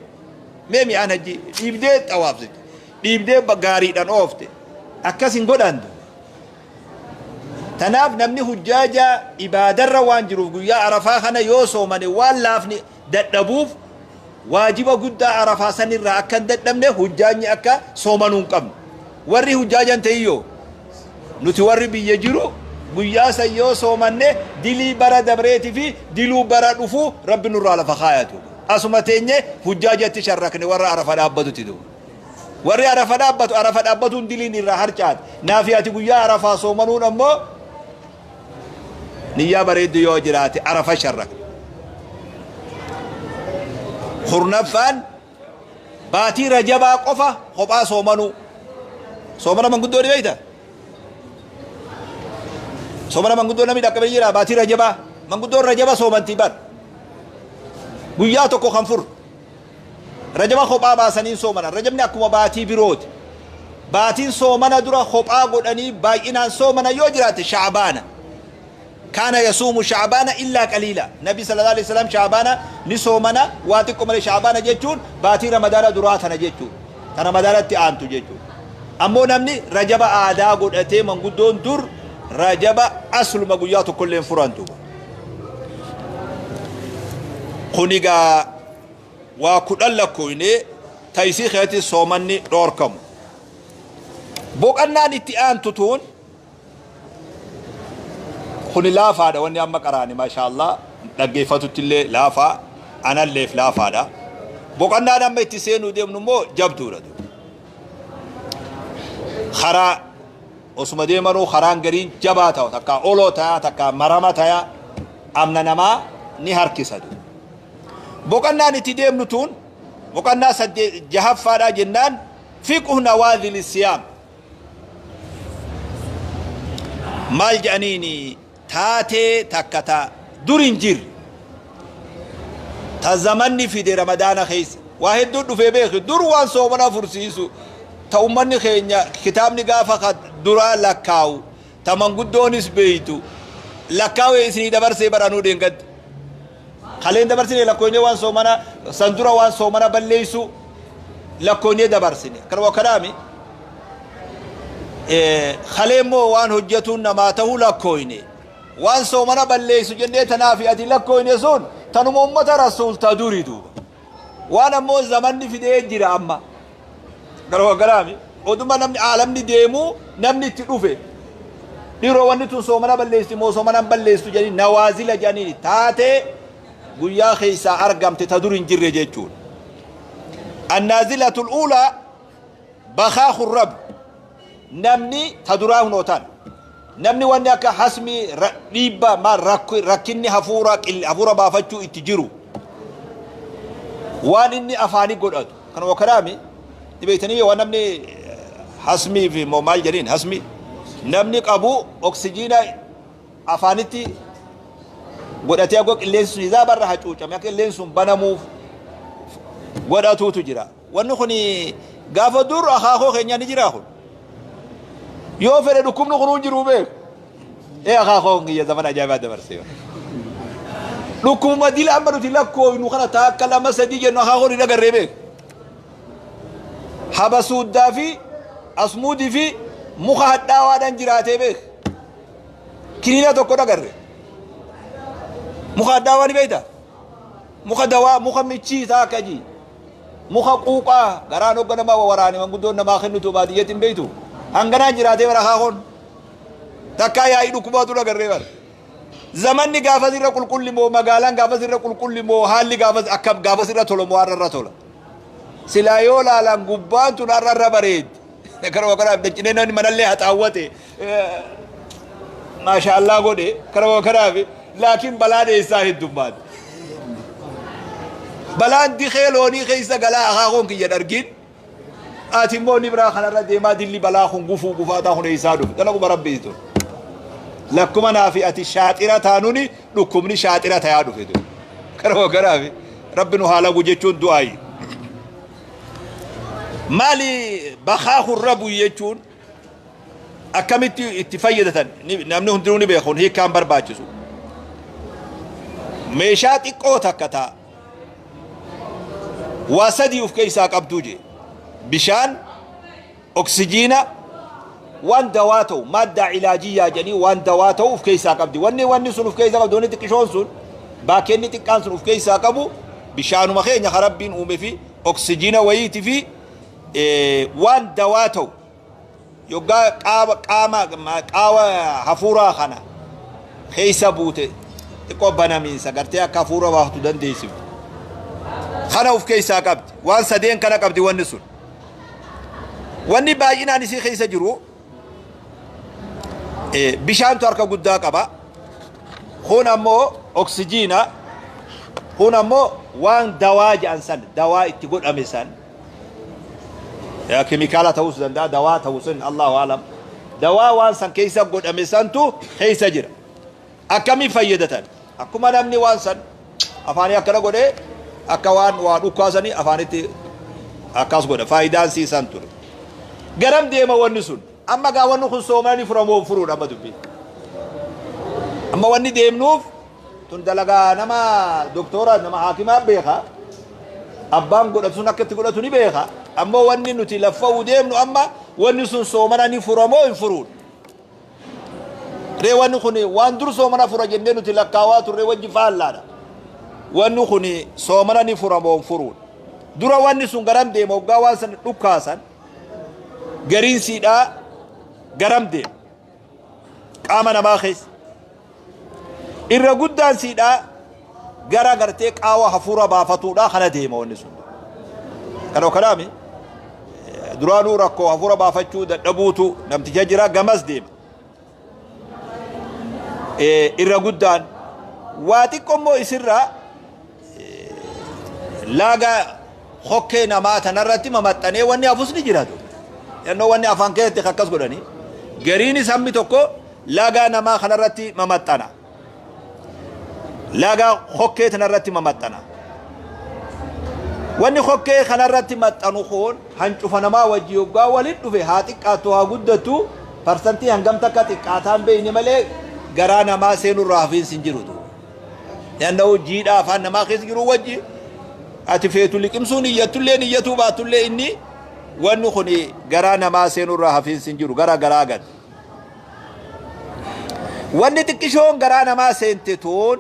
mi'aan hajjii dhiibdee xawaafsite, dhiibdee gaariidhaan oofte, akkas hin godhan. Tanaaf namni hujjaaja ibaadarra waan jiruuf guyyaa Arafaa kana yoo soomane waan laafni dadhabuuf, waajiba guddaa Arafaa sanirraa akka hin dadhabne hujjaanyi akka soomanuu hin qabne. Warri hujjaajan ta'iyyoo, nuti warri biyya jiru guyyaa san yoo soomanne dilii bara dabreetii fi diluu bara dhufuu Rabbi nurraa lafa kaayatu. Asuma teenye hujjaajatti sharrakne warra Arafa dhaabbatutti duuba. Warri Arafa dhaabbatu Arafa dhaabbatuun diliin irraa harcaate. Naafi ati guyyaa Arafaa soomanuun ammoo niyyaa bareeddu yoo jiraate Arafa sharrakne. Kurnaffaan, baatii Rajabaa qofa kophaa soomanuu. Soomana manguddoo ni beekta? Soomana manguddoo namni dhaqqabee jira baatii Rajabaa. Manguddoon Rajaba soomantii bar. Guyyaa tokko kan furu. Rajaba kophaa baasanii soomana. Rajabni akkuma baatii birooti. Baatiin soomana dura kophaa godhanii baay'inaan soomana yoo jiraate Shacbaana. كان يصوم شعبان إلا قليلا. Nabi صلى الله عليه وسلم Shacbaana ni soomana waa xiqqoo malee. Shacbaana jechuun baatii Ramadaana duraa tana jechuun. Ta Ramadaanatti aantu jechuun. Ammoo namni Rajaba aadaa godhatee, manguddoon dur Rajaba asluma guyyaa tokkollee hin furantu. Kun egaa waa 10 lakkoofnee taayisii keessatti soomanni dhoorkamu. Boqannaan itti aantu tuun kuni laafaadha. Wanni amma qaraani, maashaallah, dhaggeeffatutti illee laafaa, analleef laafaadha. Boqonnaan amma itti seenuu deemnu immoo jabduudha. Karaa osuma deemanuu karaan gariin jabaa ta'u, takka oloo ta'a, takka marama ta'a, amna namaa ni harkisa. Boqonnaan itti deemnu tuun boqonnaa saddeet jahaffaadha jennaan, فقه نوازل الصيام. Maal jedhaniini? Taatee takka ta dur hin jirre ta zamanni fide Ramadaana keessa waa hedduu dhufee beeki. Dur waan soomana fursiisu ta ummanni keenya kitaabni gaafa ka duraa lakkaa'u, ta manguddoonis beeytu lakkaa'u isinii dabarsee baranuu deengadde kaleen dabarsine lakkoonee waan soomana san dura waan soomana balleeysu lakkoonee dabarsine. Kanuma kanaami kalee immoo waan hojjetuun namaa ta'uu lakkooyne. Waan soomana balleeysu jennee tanaafi ati lakkooyne sun tanuma ummata Rasuulta duri duuba. Waan ammoo zamanni fidee jira amma garuu garaami oduma namni aalamni deemuu namni itti dhufe dhiroo wanni tun soomana balleessi moo soomana hin balleessu jedhanii nawaazila jedhanii taatee guyyaa keessaa argamte ta dur hin jirre jechuudha. النازلة الأولى بخاخ الربو. Namni ta duraa hunootaan namni wanni akka hasmi dhiibbaa maal rakkinni hafuura hafuura baafachuu itti jiru waan inni afaanii godhatu kana wakaraami ni beektanii. Waan namni hasmii fi moo maal jedhiin, hasmi namni qabu oksijiina afaanitti godhatee akka qilleensi sun hizaaba irra hacuucame, akka qilleensi sun banamuuf Godhatuutu jira. Wanni kun gaafa dur akaakoo keenya ni jira kun. Yoo fedhe dhukkubni kunuu hin jiru beeku. Ee, akaakoo kiyya zaman ajaa'ibaa dabarsee. Dhukkubuma dila amma nuti lakkoofnu kana taakka, lama, sadii jennu akaakoon hin agarree beeku. Habasuuddaa fi asmuudii fi muka hadhaawaadhaan jiraatee beeku. Kiniina tokko dhagarre. Muka hadhaawaa ni beektaa? Muka dawaa, muka michii isaa akka jii. Muka quuqaa garaan hogga namaa waraane manguddoon namaa kennitu baadiyyeetti hin beektu. Hanganaan jiraatee bara akaakoon. Takkaa yaa'ii dhukkubaatu dhagarree bara. Zamanni gaafas irra qulqulli moo, magaalaan gaafas irra qulqulli moo, haalli gaafas akkam, gaafas irra tola moo har'a irra tola? Silaa yoo laalan gubbaan tun har'a irra bareeddi. Karuma kanaaf dachinee namni manallee haxaawwate, maasha Allah godhe, karuma kanaaf. Laakiin balaan eessaa heddummaate? Balaan dikee loonii keessa galaa akaakoon kiyya dhargin. Ati immoo ni biraa kanarra deemaa dilli balaa kun gufuu gufaataa kun eessaa dhufe? Dalaguma rabbii tun. Lakkuma naa fi ati shaaxira taanuni dhukkubni shaaxira tayaa dhufe tun. Karuma kanaaf rabbi nu haa lagu jechuun du'aayi. Maali bakaa rabu jechuun? Akkamitti itti fayyadatan namni hundinuu ni beeku, hiikkaan barbaachisu. Meeshaa xiqqoo takka ta'a. Waa sadii of keessaa qabduu jee. Bishaan, oksijiina, waan dawaa ta'u, maaddaa cilaajiyyaa jedhanii waan dawaa ta'u of keessaa qabdi. Wanni sun of keessaa qabdi, wanni xiqqishoon sun, baakeenni xiqqaan sun of keessaa qabu bishaanuma keenya ka rabbiin uume fi oksijiina wayiiti fi waan dawaa ta'u. Yoggaa qaama qaama qaawa hafuuraa kana keessa buute xiqqoo banamiinsa gartee akka hafuura baaftu dandeessiftu. Kana of keessaa qabdi. Waan sadeen kana qabdi wanni sun. Wanni baay'inaan isii keessa jiru bishaantu harka guddaa qaba. Kun ammoo oksijiina. Kun ammoo waan dawaa jedhan san, dawaa itti godhame san. Keemikaala ta'uus danda'a, dawaa ta'uu sun Allahu alam. Dawaa waan san keessa godhame santu keessa jira. Akkamiin fayyadatan? Akkuma namni waan san afaanii akkana godhee akka waan waa dhukkaasanii afaanitti akkas godha. Faayidaan siisan ture. Garam deema wanni sun? Amma gaa wanni kun soomanii furamoo furuudha amma dubbii. Amma wanni deemnuuf tun dalagaa nama doktora, nama haakimaa beeka. Abbaan godhatu sun akka itti godhatu ni beeka. Ammoo wanni nuti laffa'uu deemnu amma wanni sun soomana ni furamoo hin furuudha? Ree wanni kun waan dur soomana fura jennee nuti lakkaawaa turre wajji faallaadha. Wanni kun soomana ni furamoo hin furuudha? Dura wanni sun garam deema? Hoggaa waan san dhukkaasan gariin siidhaa garam deema? Qaama namaa keessa. Irra guddaan siidhaa gara gartee qaawa hafuura baafatuudha kana deema wanni sun. Kana kanaami duraanuu rakkoo hafuura baafachuu dadhabuutu namticha jira, gamas deema. Irra guddaan waa xiqqoo immoo isirraa laaga hokkee namaa tanarratti mamaxxanee wanni hafus ni jiraatu. Yannoo wanni afaan keessatti akkas godhanii gariinis hammi tokko laagaa namaa kanarratti mamaxxana. Laagaa hokkee tanarratti mamaxxana. Wanni hokkee kanarratti maxxanu kun hancufa namaa wajji yoggaa waliin dhufe, haa xiqqaattu haa guddattu, parsantii hangam takka xiqqaataan beeyne malee garaa namaa seenurraa hafiinsi hin jiru. Yannoo jiidhaa afaan namaa keessa jiru wajji ati feetu liqimsuun iyyatullee iyyatuu baatullee inni wanni kun garaa namaa seenurraa hafiinsi hin jiru, gara garaa gad. Wanni xiqqishoon garaa namaa seente tuun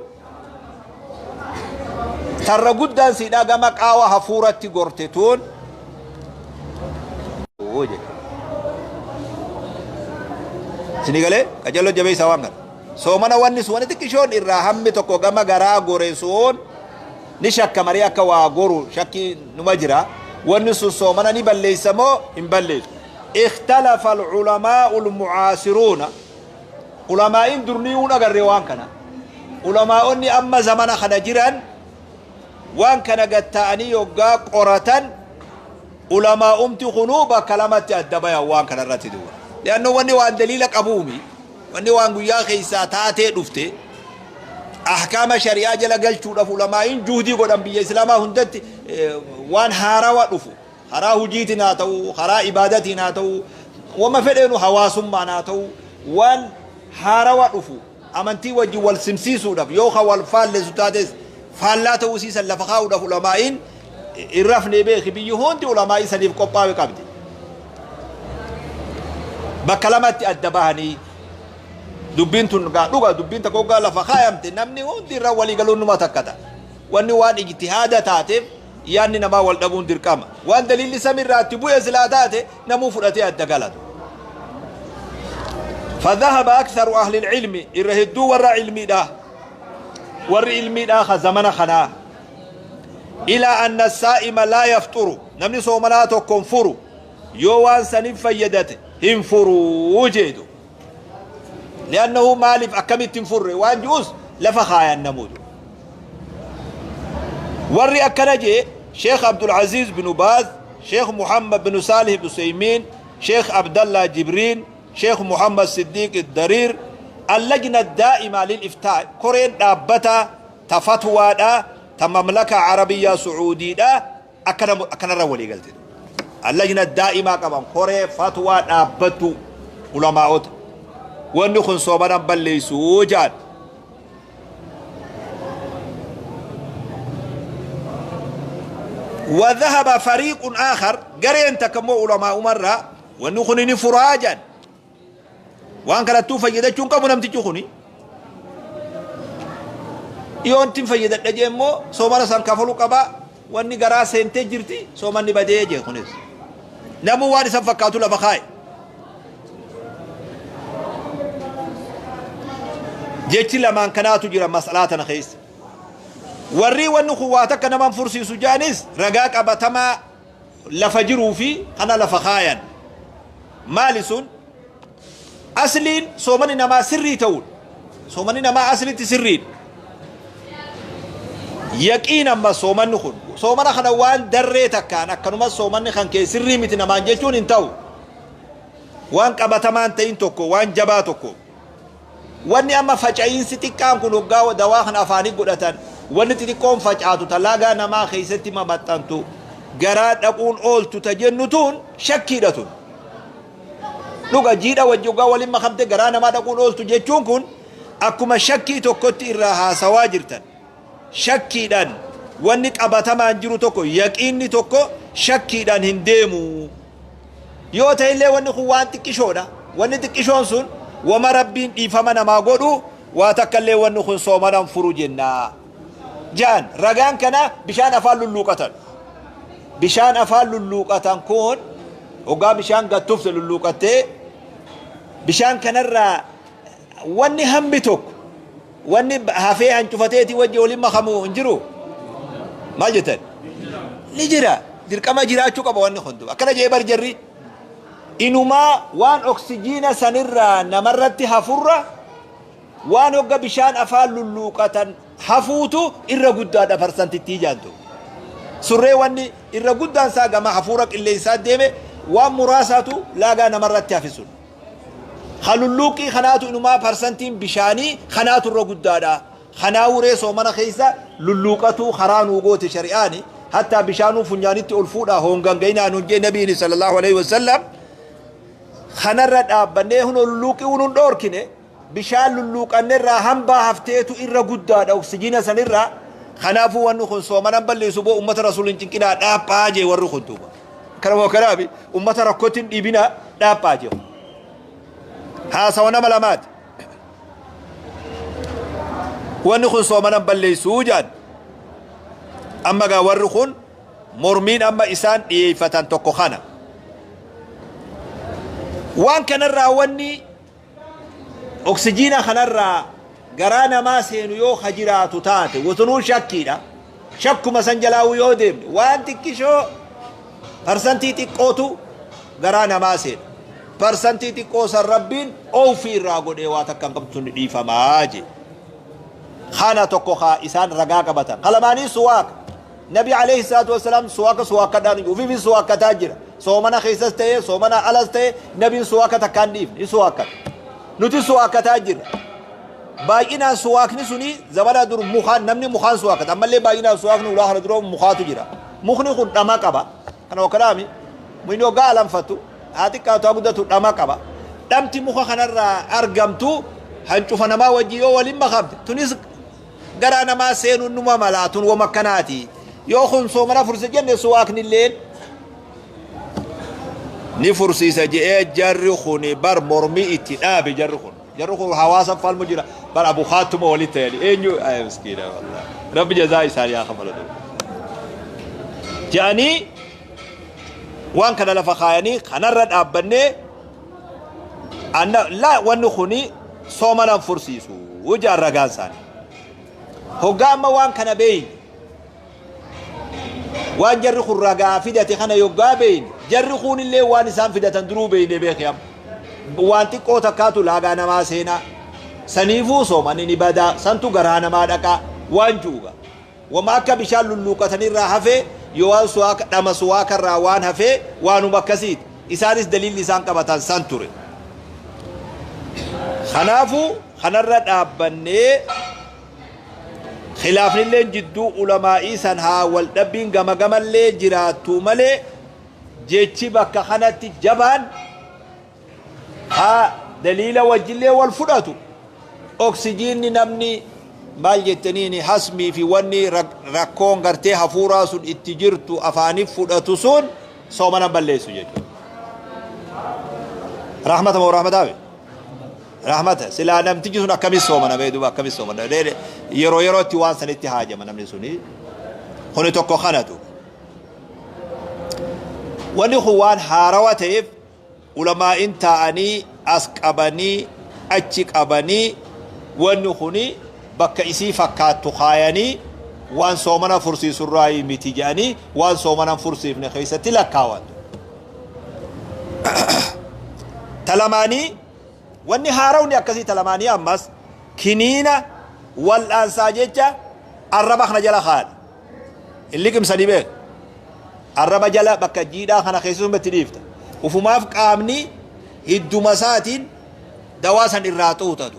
tarra guddaan siidhaa gama qaawa hafuuratti gorte tuun. Sini galee qajeeloo jabeessaa waan kana. Soomana wanni sun, wanni xiqqishoon irraa hammi tokko gama garaa gore sun ni shakka marii akka waa goru shakkii numa jira. Wanni sun soomana ni balleessa moo hin balleessu? اختلف العلماء المعاصرون. Ulamaa'in durnii uun agarre waan kana. Ulamaa'onni amma zamana kana jiran waan kana gatta'anii yoggaa qoratan ulamaa'umti kunuu bakka lamatti adda bayan waan kana irratti duuba. Leanno wanni waan daliila qabuumi. Wanni waan guyyaa keessaa taatee dhufte ahkaama shari'aa jala galchuudhaaf ulamaa'in juhdii godhan biyya islaamaa hundatti. Waan haarawa dhufu karaa hujiitiin haa ta'u, karaa ibaadatiin haa ta'u, wama fedheenu hawaasummaan haa ta'u, waan haarawa dhufu amantii wajjin wal simsiisuudhaaf yoo ka wal faallessu taates faallaa ta'uu siisan lafa kaa'uudhaaf ulamaa'iin hin rafne. Beeki, biyyi hundi ulamaa'ii saniif qophaa'e qabdi. Bakka lamatti adda bahanii dubbiin tun gaa dhuga. Dubbiin takka hoggaa lafa kaayamte namni hundi irra walii galuun numa takkata. Wanni waan ijtihaada taateef yaanni namaa wal dhabuun dirqama. Waan daliilli samirraa itti bu'e silaa taate namuu fudhatee adda galatu. فذهب أكثر أهل العلم، إرهدو ور علمي دا، ور علمي دا زمن خنا، إلى أن الصائم لا يفطر. نمني صومناتو كنفرو يوان سنين فيدته هنفرو جيدو، لأنه مالف أكمل تنفر وان جوز لفخايا النمود. وري أكنجي شيخ عبد العزيز بن باز، شيخ محمد بن صالح بن سيمين، شيخ عبد الله جبرين، شيخ محمد صديق الدرير، اللجنة الدائمة للإفتاء، كورين دابتا تفتوى دا تمملكة عربية سعودية دا أكنا رولي. قلت اللجنة الدائمة كمان كوري فتوى دابتو علماء ونخن صوبنا بليسو جاد. وذهب فريق آخر قرين تكمو علماء مرة ونخن فراجا وان كانت فيدة كم نمتي yoon fayyadadha jee immoo soomana san kafaluu qaba. Wanni garaa seentee jirti, soomanni badee jee. Kunis namuu waan isan fakkaatu lafa kaaye. Jechi lamaan kanaatu jira masalaa tana keessa. Warri wanni kun waa takka naman fursiisu jaanis ragaa qabatamaa lafa jiruu fi kana lafa kaayan. Maali sun? Asliin soomani namaa sirrii ta'uudha. Soomani namaa aslitti sirriidha. Yaqiin amma soomanni kun soomana kana waan darree takkaan akkanuma soomanni kan kee sirrii miti namaan jechuun hin ta'u. Waan qabatamaan ta'in tokko, waan jabaa tokko, wanni amma faca'iinsi xiqqaan kun hoggaa dawaa kana afaanii godhatan wanni xixiqqoon facaatu talaagaa namaa keessatti mamaxxantu garaa dhaquun ooltu ta jennu tun shakkiidha. Tun dhuga jiidha wajji hoggaa waliin makamte garaa namaa dhaquun ooltu jechuun kun akkuma shakkii tokkotti irraa haasawaa jirtan. Shakkiidhaan wanni qabatamaan jiru tokko, yaqiinni tokko shakkiidhaan hin deemu. Yoo ta'e illee wanni kun waan xiqqishoodha. Wanni xiqqishoon sun wama Rabbiin dhiifama namaa godhu. Waa takka illee wanni kun soomanaan furu jennaa jaan. Ragaan kana bishaan afaan lulluuqatan. Bishaan afaan lulluuqatan kun hoggaa bishaan gattufte lulluuqattee bishaan kanarraa wanni hambi tokko wanni hafee hancufateeti wajji waliin makamu hin jiru. Maal jettan? Ni jira, dirqama jiraachuu qaba wanni kun. Akkana jee bar jarri inumaa waan oksijiina sanirraa namarratti hafurra waan hogga bishaan afaan lulluuqatan hafuutu irra guddaadha parsantittii jaantu. Surree wanni irra guddaan isaa gama hafuura qilleensaa deeme, waan muraasaatu laagaa namarratti hafe. Sun halulluuqii kanaatu inumaa parsantiin bishaanii kanaatu irra guddaadha. Kanaa wuree soomana keessa lulluuqatu karaa nuu goote shari'aani. Hattaa bishaanuu funyaanitti ol fuudhaa hongan ga'inaa nuun jee Nabiini sallallahu alaihi wasallam. Kanarra dhaabbannee huno lulluuqii hunuun dhoorkine. Bishaan lulluuqannerraa hambaa hafteetu irra guddaadha oksijiina sanirraa. Kanaafuu wanni kun soomanan balleessu boo ummata Rasuulin cinqinaa dhaaphaa jee warri kun duuba. Kanuma kanaafi ummata rakkootiin dhiibinaa dhaaphaa jee. Haasawa nama lamaati. Wanni kun soomanan balleessuu jaan. Amma gaa warri kun mormiin amma isaan dhiyeeffatan tokko kana. Waan kanarraa wanni oksijiina kanarraa garaa namaa seenu yoo ka jiraatu taate wotunuu shakkiidha. Shakkuma san jalaa'uu yoo deemne waan xiqqishoo parsantii xiqqootu garaa namaa seena. Parsantii xiqqoo san Rabbiin oofii irraa godhee waa takka hin qabdu, dhiifamaa jee. Kana tokko kaa isaan ragaa qabatan. Kalamaanii suwaaka. Nabi alayhi salaatu wasalaam suwaaka suwaakadhaan ufiifin suwaakkataa jira. Soomana keessas ta'ee soomana alas ta'ee nabiin suwaaka takkaan dhiifne ni suwaakkata. Nuti suwaakkataa jirra. Baay'inaan suwaakni suni zamana dur mukaan namni mukaan suwaakkata. Ammallee baay'inaan suwaakni ulaa kana dura mukaatu jira. Mukni kun dhama qaba. Kana wakkalaami. Mukni hoggaa alanfattu haa xiqqaatu haa guddatu dhama qaba. Dhamti muka kanarraa argamtu hancufa namaa wajji yoo waliin makamte tunis garaa namaa seenuun numa malaa, tun wama akkanaati. Yoo kun soomana furse jenne, suwaaknilleen ni fursiisa je'ee jarri kun bar mormii itti dhaabe. Jarri kun hawaasa falmu jira bar, abukaatuma walitti ta'ani eenyu ay miskiina, wallahi Rabbi jazaa isaanii haa kafalatu je'anii waan kana lafa kaayanii kanarra dhaabbannee anna la wanni kuni soomanan fursiisu ja'an ragaan isaanii. Hoggaa amma waan kana beeyne, waan jarri kun ragaa fidate kana yoggaa beeyne, jarri kunillee waan isaan fidatan duruu beeyne beeke. Amma waan xiqqoo takkaatu laagaa namaa seenaa, saniifuu soomanni ni badaa, santu garaa namaa dhaqaa waan juuga wama akka bishaan lulluuqatanirraa hafee yoo waan suwaaka dhama suwaakarraa waan hafee waanuma akkasiiti. Isaanis daliilli isaan qabatan san ture. Kanaafuu kanarra dhaabbannee khilaafnilleen jidduu ulamaa'ii san haa wal dhabbiin gama gamallee jiraattu malee, jechi bakka kanatti jabaan haa daliila wajjillee wal fudhatu, oksijiinni namni maal jettaniini hasmii fi wanni rakkoon gartee hafuuraa sun itti jirtu afaaniif fudhatu sun soomana balleessu jechuudha. Rahmata moo rahmataafi? Rahmata. Silaa namtichi sun akkamis soomana mee duuba, akkamis soomana? Yeroo yerootti waan sanitti haajama namni suni. Kuni tokko kanatu. Wanni kun waan haarawa ta'eef ulamaa'in taa'anii as qabanii achi qabanii wanni kuni bakka isii fakkaattu kaayanii waan soomana fursiisurraa miti jedhanii waan soomana fursiifne keessatti lakkaawan. Talamaanii wanni haarawni akkasii talamaanii ammas kiniina wal'aansaa jecha arraba kana jala kaa'an. Hin liqimsanii beeku. Arraba jala bakka jiidhaa kana keessumatti dhiifta. Ufumaaf qaamni hidduma isaatiin dawaa san irraa xuuxatu.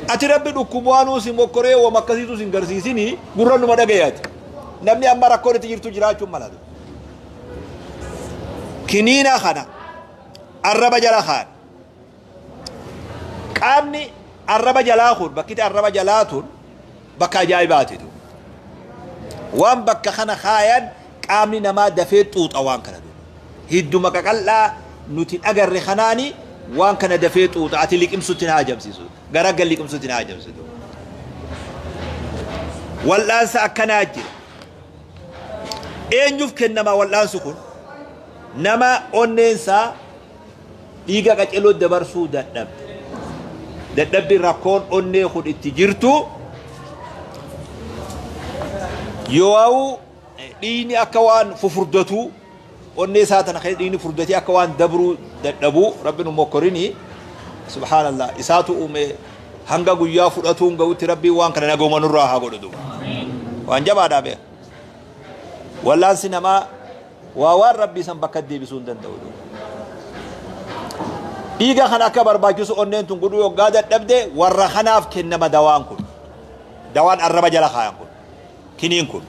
Ati Rabbi dhukkubaanuu si mokkoree wama akkasiitu sin garsiisini, gurra numa dhagayaati. Namni amma rakkoon itti jirtu jiraachuun malatu. Kiniina kana arraba jala kaan. Qaamni arraba jalaa kun, bakkiti arraba jalaa tun bakka ajaa'ibaatitu. Waan bakka kana kaayan qaamni namaa dafee xuuxa waan kana duuba. Hidduma qaqal'aa nuti dhagarre kanaani waan kana dafee xuuxa, ati liqimsutti na hajamsiisu. Garaggal liqimsutti na hajamsiisu. Wal'aansa akkanaa jira. Eenyuuf kennama wal'aansi kun? Nama onneensaa dhiiga qaceloo dabarsuu dadhabde. Dadhabbi rakkoon onnee kun itti jirtu yoo dhiigni akka waan fufurdatu onnee isaa tana keessa dhiigni furdatee akka waan dabruu dadhabuu. Rabbi nu mokkorini, subhaanallah, isaatu uume. Hanga guyyaa fudhatuun ga'utti Rabbiin waan kana nagoma nurraa haa godhu duuba. Waan jabaadhaa beeka. Wallaansi namaa waa waan Rabbii san bakka deebisuu hin danda'u duuba. Dhiiga kana akka barbaachisu onneen tun godhuu yoggaa dadhabde warra kanaaf kennama dawaan kun. Dawaan arraba jala kaayan kun. Kiniin kun.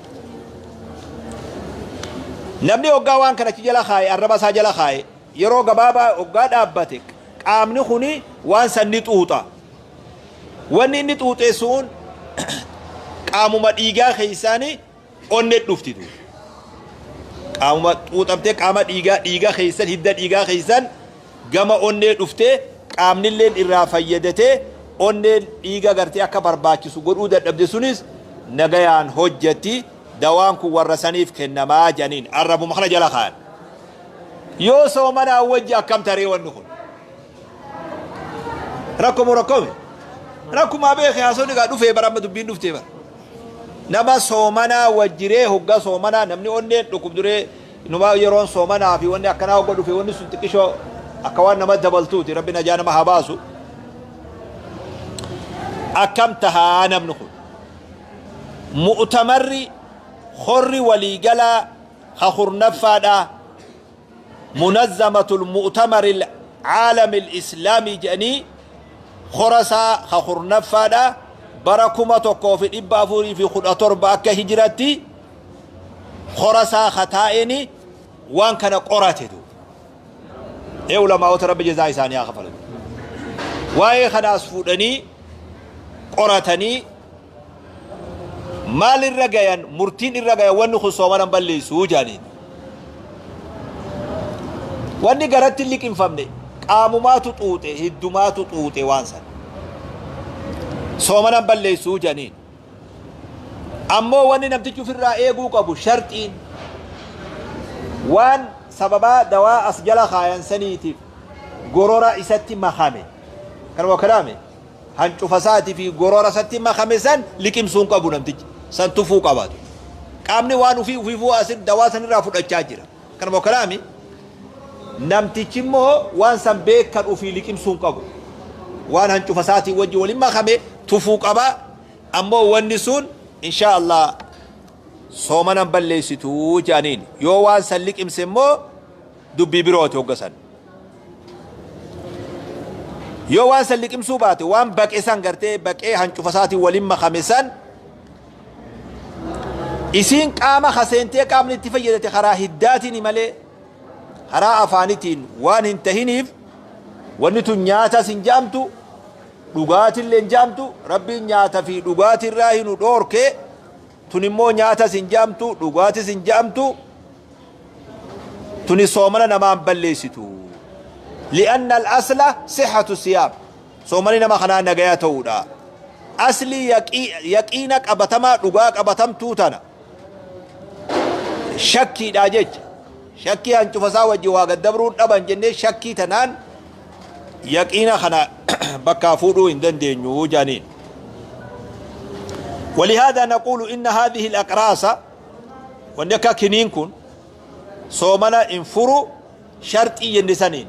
Namni hoggaa waan kana achi jala kaaye, arraba isaa jala kaaye, yeroo gabaabaa hoggaa dhaabbate qaamni kuni waan san ni xuuxa. Wanni inni xuuxee sun qaamuma dhiigaa keessaani onne dhufti duuba. Qaamuma xuuxamtee qaama dhiigaa dhiiga keessan, hidda dhiigaa keessan gama onnee dhuftee qaamnilleen irraa fayyadatee onneen dhiiga gartee akka barbaachisu godhuu dadhabde sunis nagayaan hojjetti. Dawaan kun warra saniif kennamaa jedhaniin arrabuma kana jala kaayan. Yoo soomanaa wajji akkam taree wanni kun? Rakkomoo rakkoome? Rakkumaa beeke haasonni gaa dhufee bara amma dubbiin dhuftee bara. Nama soomanaa wajjiree hoggaa soomanaa namni onneen dhukkubduree numaa yeroon soomanaa fi wanni akkanaa hogga dhufe wanni sun xiqqishoo akka waan nama dabaltuuti, Rabbi najaa nama haa baasu. Akkam tahaa namni kun? Mu'tamarri horri waliigalaa ka kurnaffaadhaa, Munazzamatul Mu'tamaril Caalamil Islaamii jedhanii, horasaa ka kurnaffaadha, bara 1417 akka hijiratti. Khorasaa kataa'eni waan kana qorate du ee ulamaa'ota Rabbi jazaa isaanii haa kafalan. Waa'ee kanaas fuudhanii qoratanii maal irra gayan, murtiin irra gayan, wanni kun soomana hin balleessuu jaaniin. Wanni garatti hin liqimfamne, qaamumaatu xuuxe, hiddumaatu xuuxe, waan san soomana hin balleessuu jaaniin. Ammoo wanni namtichi ofirraa eeguu qabu, sharxiin, waan sababaa dawaa as jala kaayan saniitiif gorora isatti makame kanuma kalaame hancufa isaatii fi gorora isatti makame san liqimsuu hin qabu namtichi, san tufuu qabaatu. Qaamni waan ufii ufiifuu asin dawaa san irraa fudhachaa jira. Kanuma kalaami namtichi immoo waan san beekan ufii liqimsuu hin qabu, waan hancufa isaatii wajji waliin makame tufuu qaba. Ammoo wanni sun insha Allah soomana hin balleessitu jedhaniin. Yoo waan san liqimse immoo dubbii birooti hogga san. Yoo waan san liqimsuu baate, waan baqe san gartee baqee hancufa isaatiin waliin makame san, isiin qaama kaseentee qaamni itti fayyadate karaa hiddaatiin malee karaa afaanitiin waan hin tahiniif, wanni tun nyaatas hin je'amtu, dhugaatillee hin je'amtu. Rabbiin nyaata fi dhugaatirraa hinu dhoorke. Tun immoo nyaatas hin je'amtu, dhugaatis hin je'amtu. Tuni soomana namaan balleessitu. Li'anna al-asla sihhatu siyaam, soomani nama kanaa nagaya ta'uudha. Aslii yaqiina qabatamaa, dhugaa qabatamtuu tana shakkiidha jecha shakkii hancufa isaa wajji waa gaddabruun dhaban jennee shakkii tanaan yaqiina kana bakkaa fuudhuu hin dandeenyu jaaniin. ولهذا نقول إن هذه الأقراص، wanni akka kiniin kun soomana hin furu sharxii jenne saniin.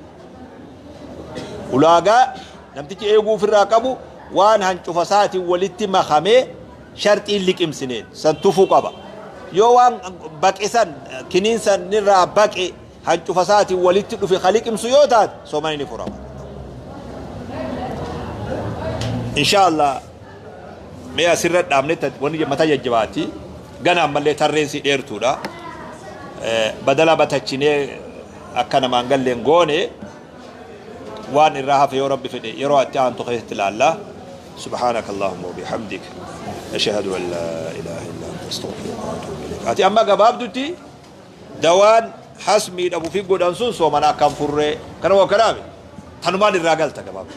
Ulaagaa namtichi eeguu ofirraa qabu, waan hancufa isaatiin walitti makamee sharxiin liqimsineen san tufuu qaba. Yoo waan baqe san, kiniin san irraa baqe hancufa isaatiin walitti dhufe ka liqimsu yoo taate, soomani ni furama. Insha Allah mee asirra dhaabne. Wanni mataa jajjabaati gana ammallee tarreen si dheertuudha. Badala batachinee akka namaan galleen goone, waan irraa hafe yoo Rabbi fedhe yeroo itti aantu keessatti ilaalla. سبحانك اللهم وبحمدك، أشهد أن لا إله إلا أنت، أستغفرك وأتوب إليك. Ati amma gabaabdutti dawaan hasmii dhabu fi godhan sun soomana akkam furree kana waa kanaame tanumaan irraa galta gabaabdu.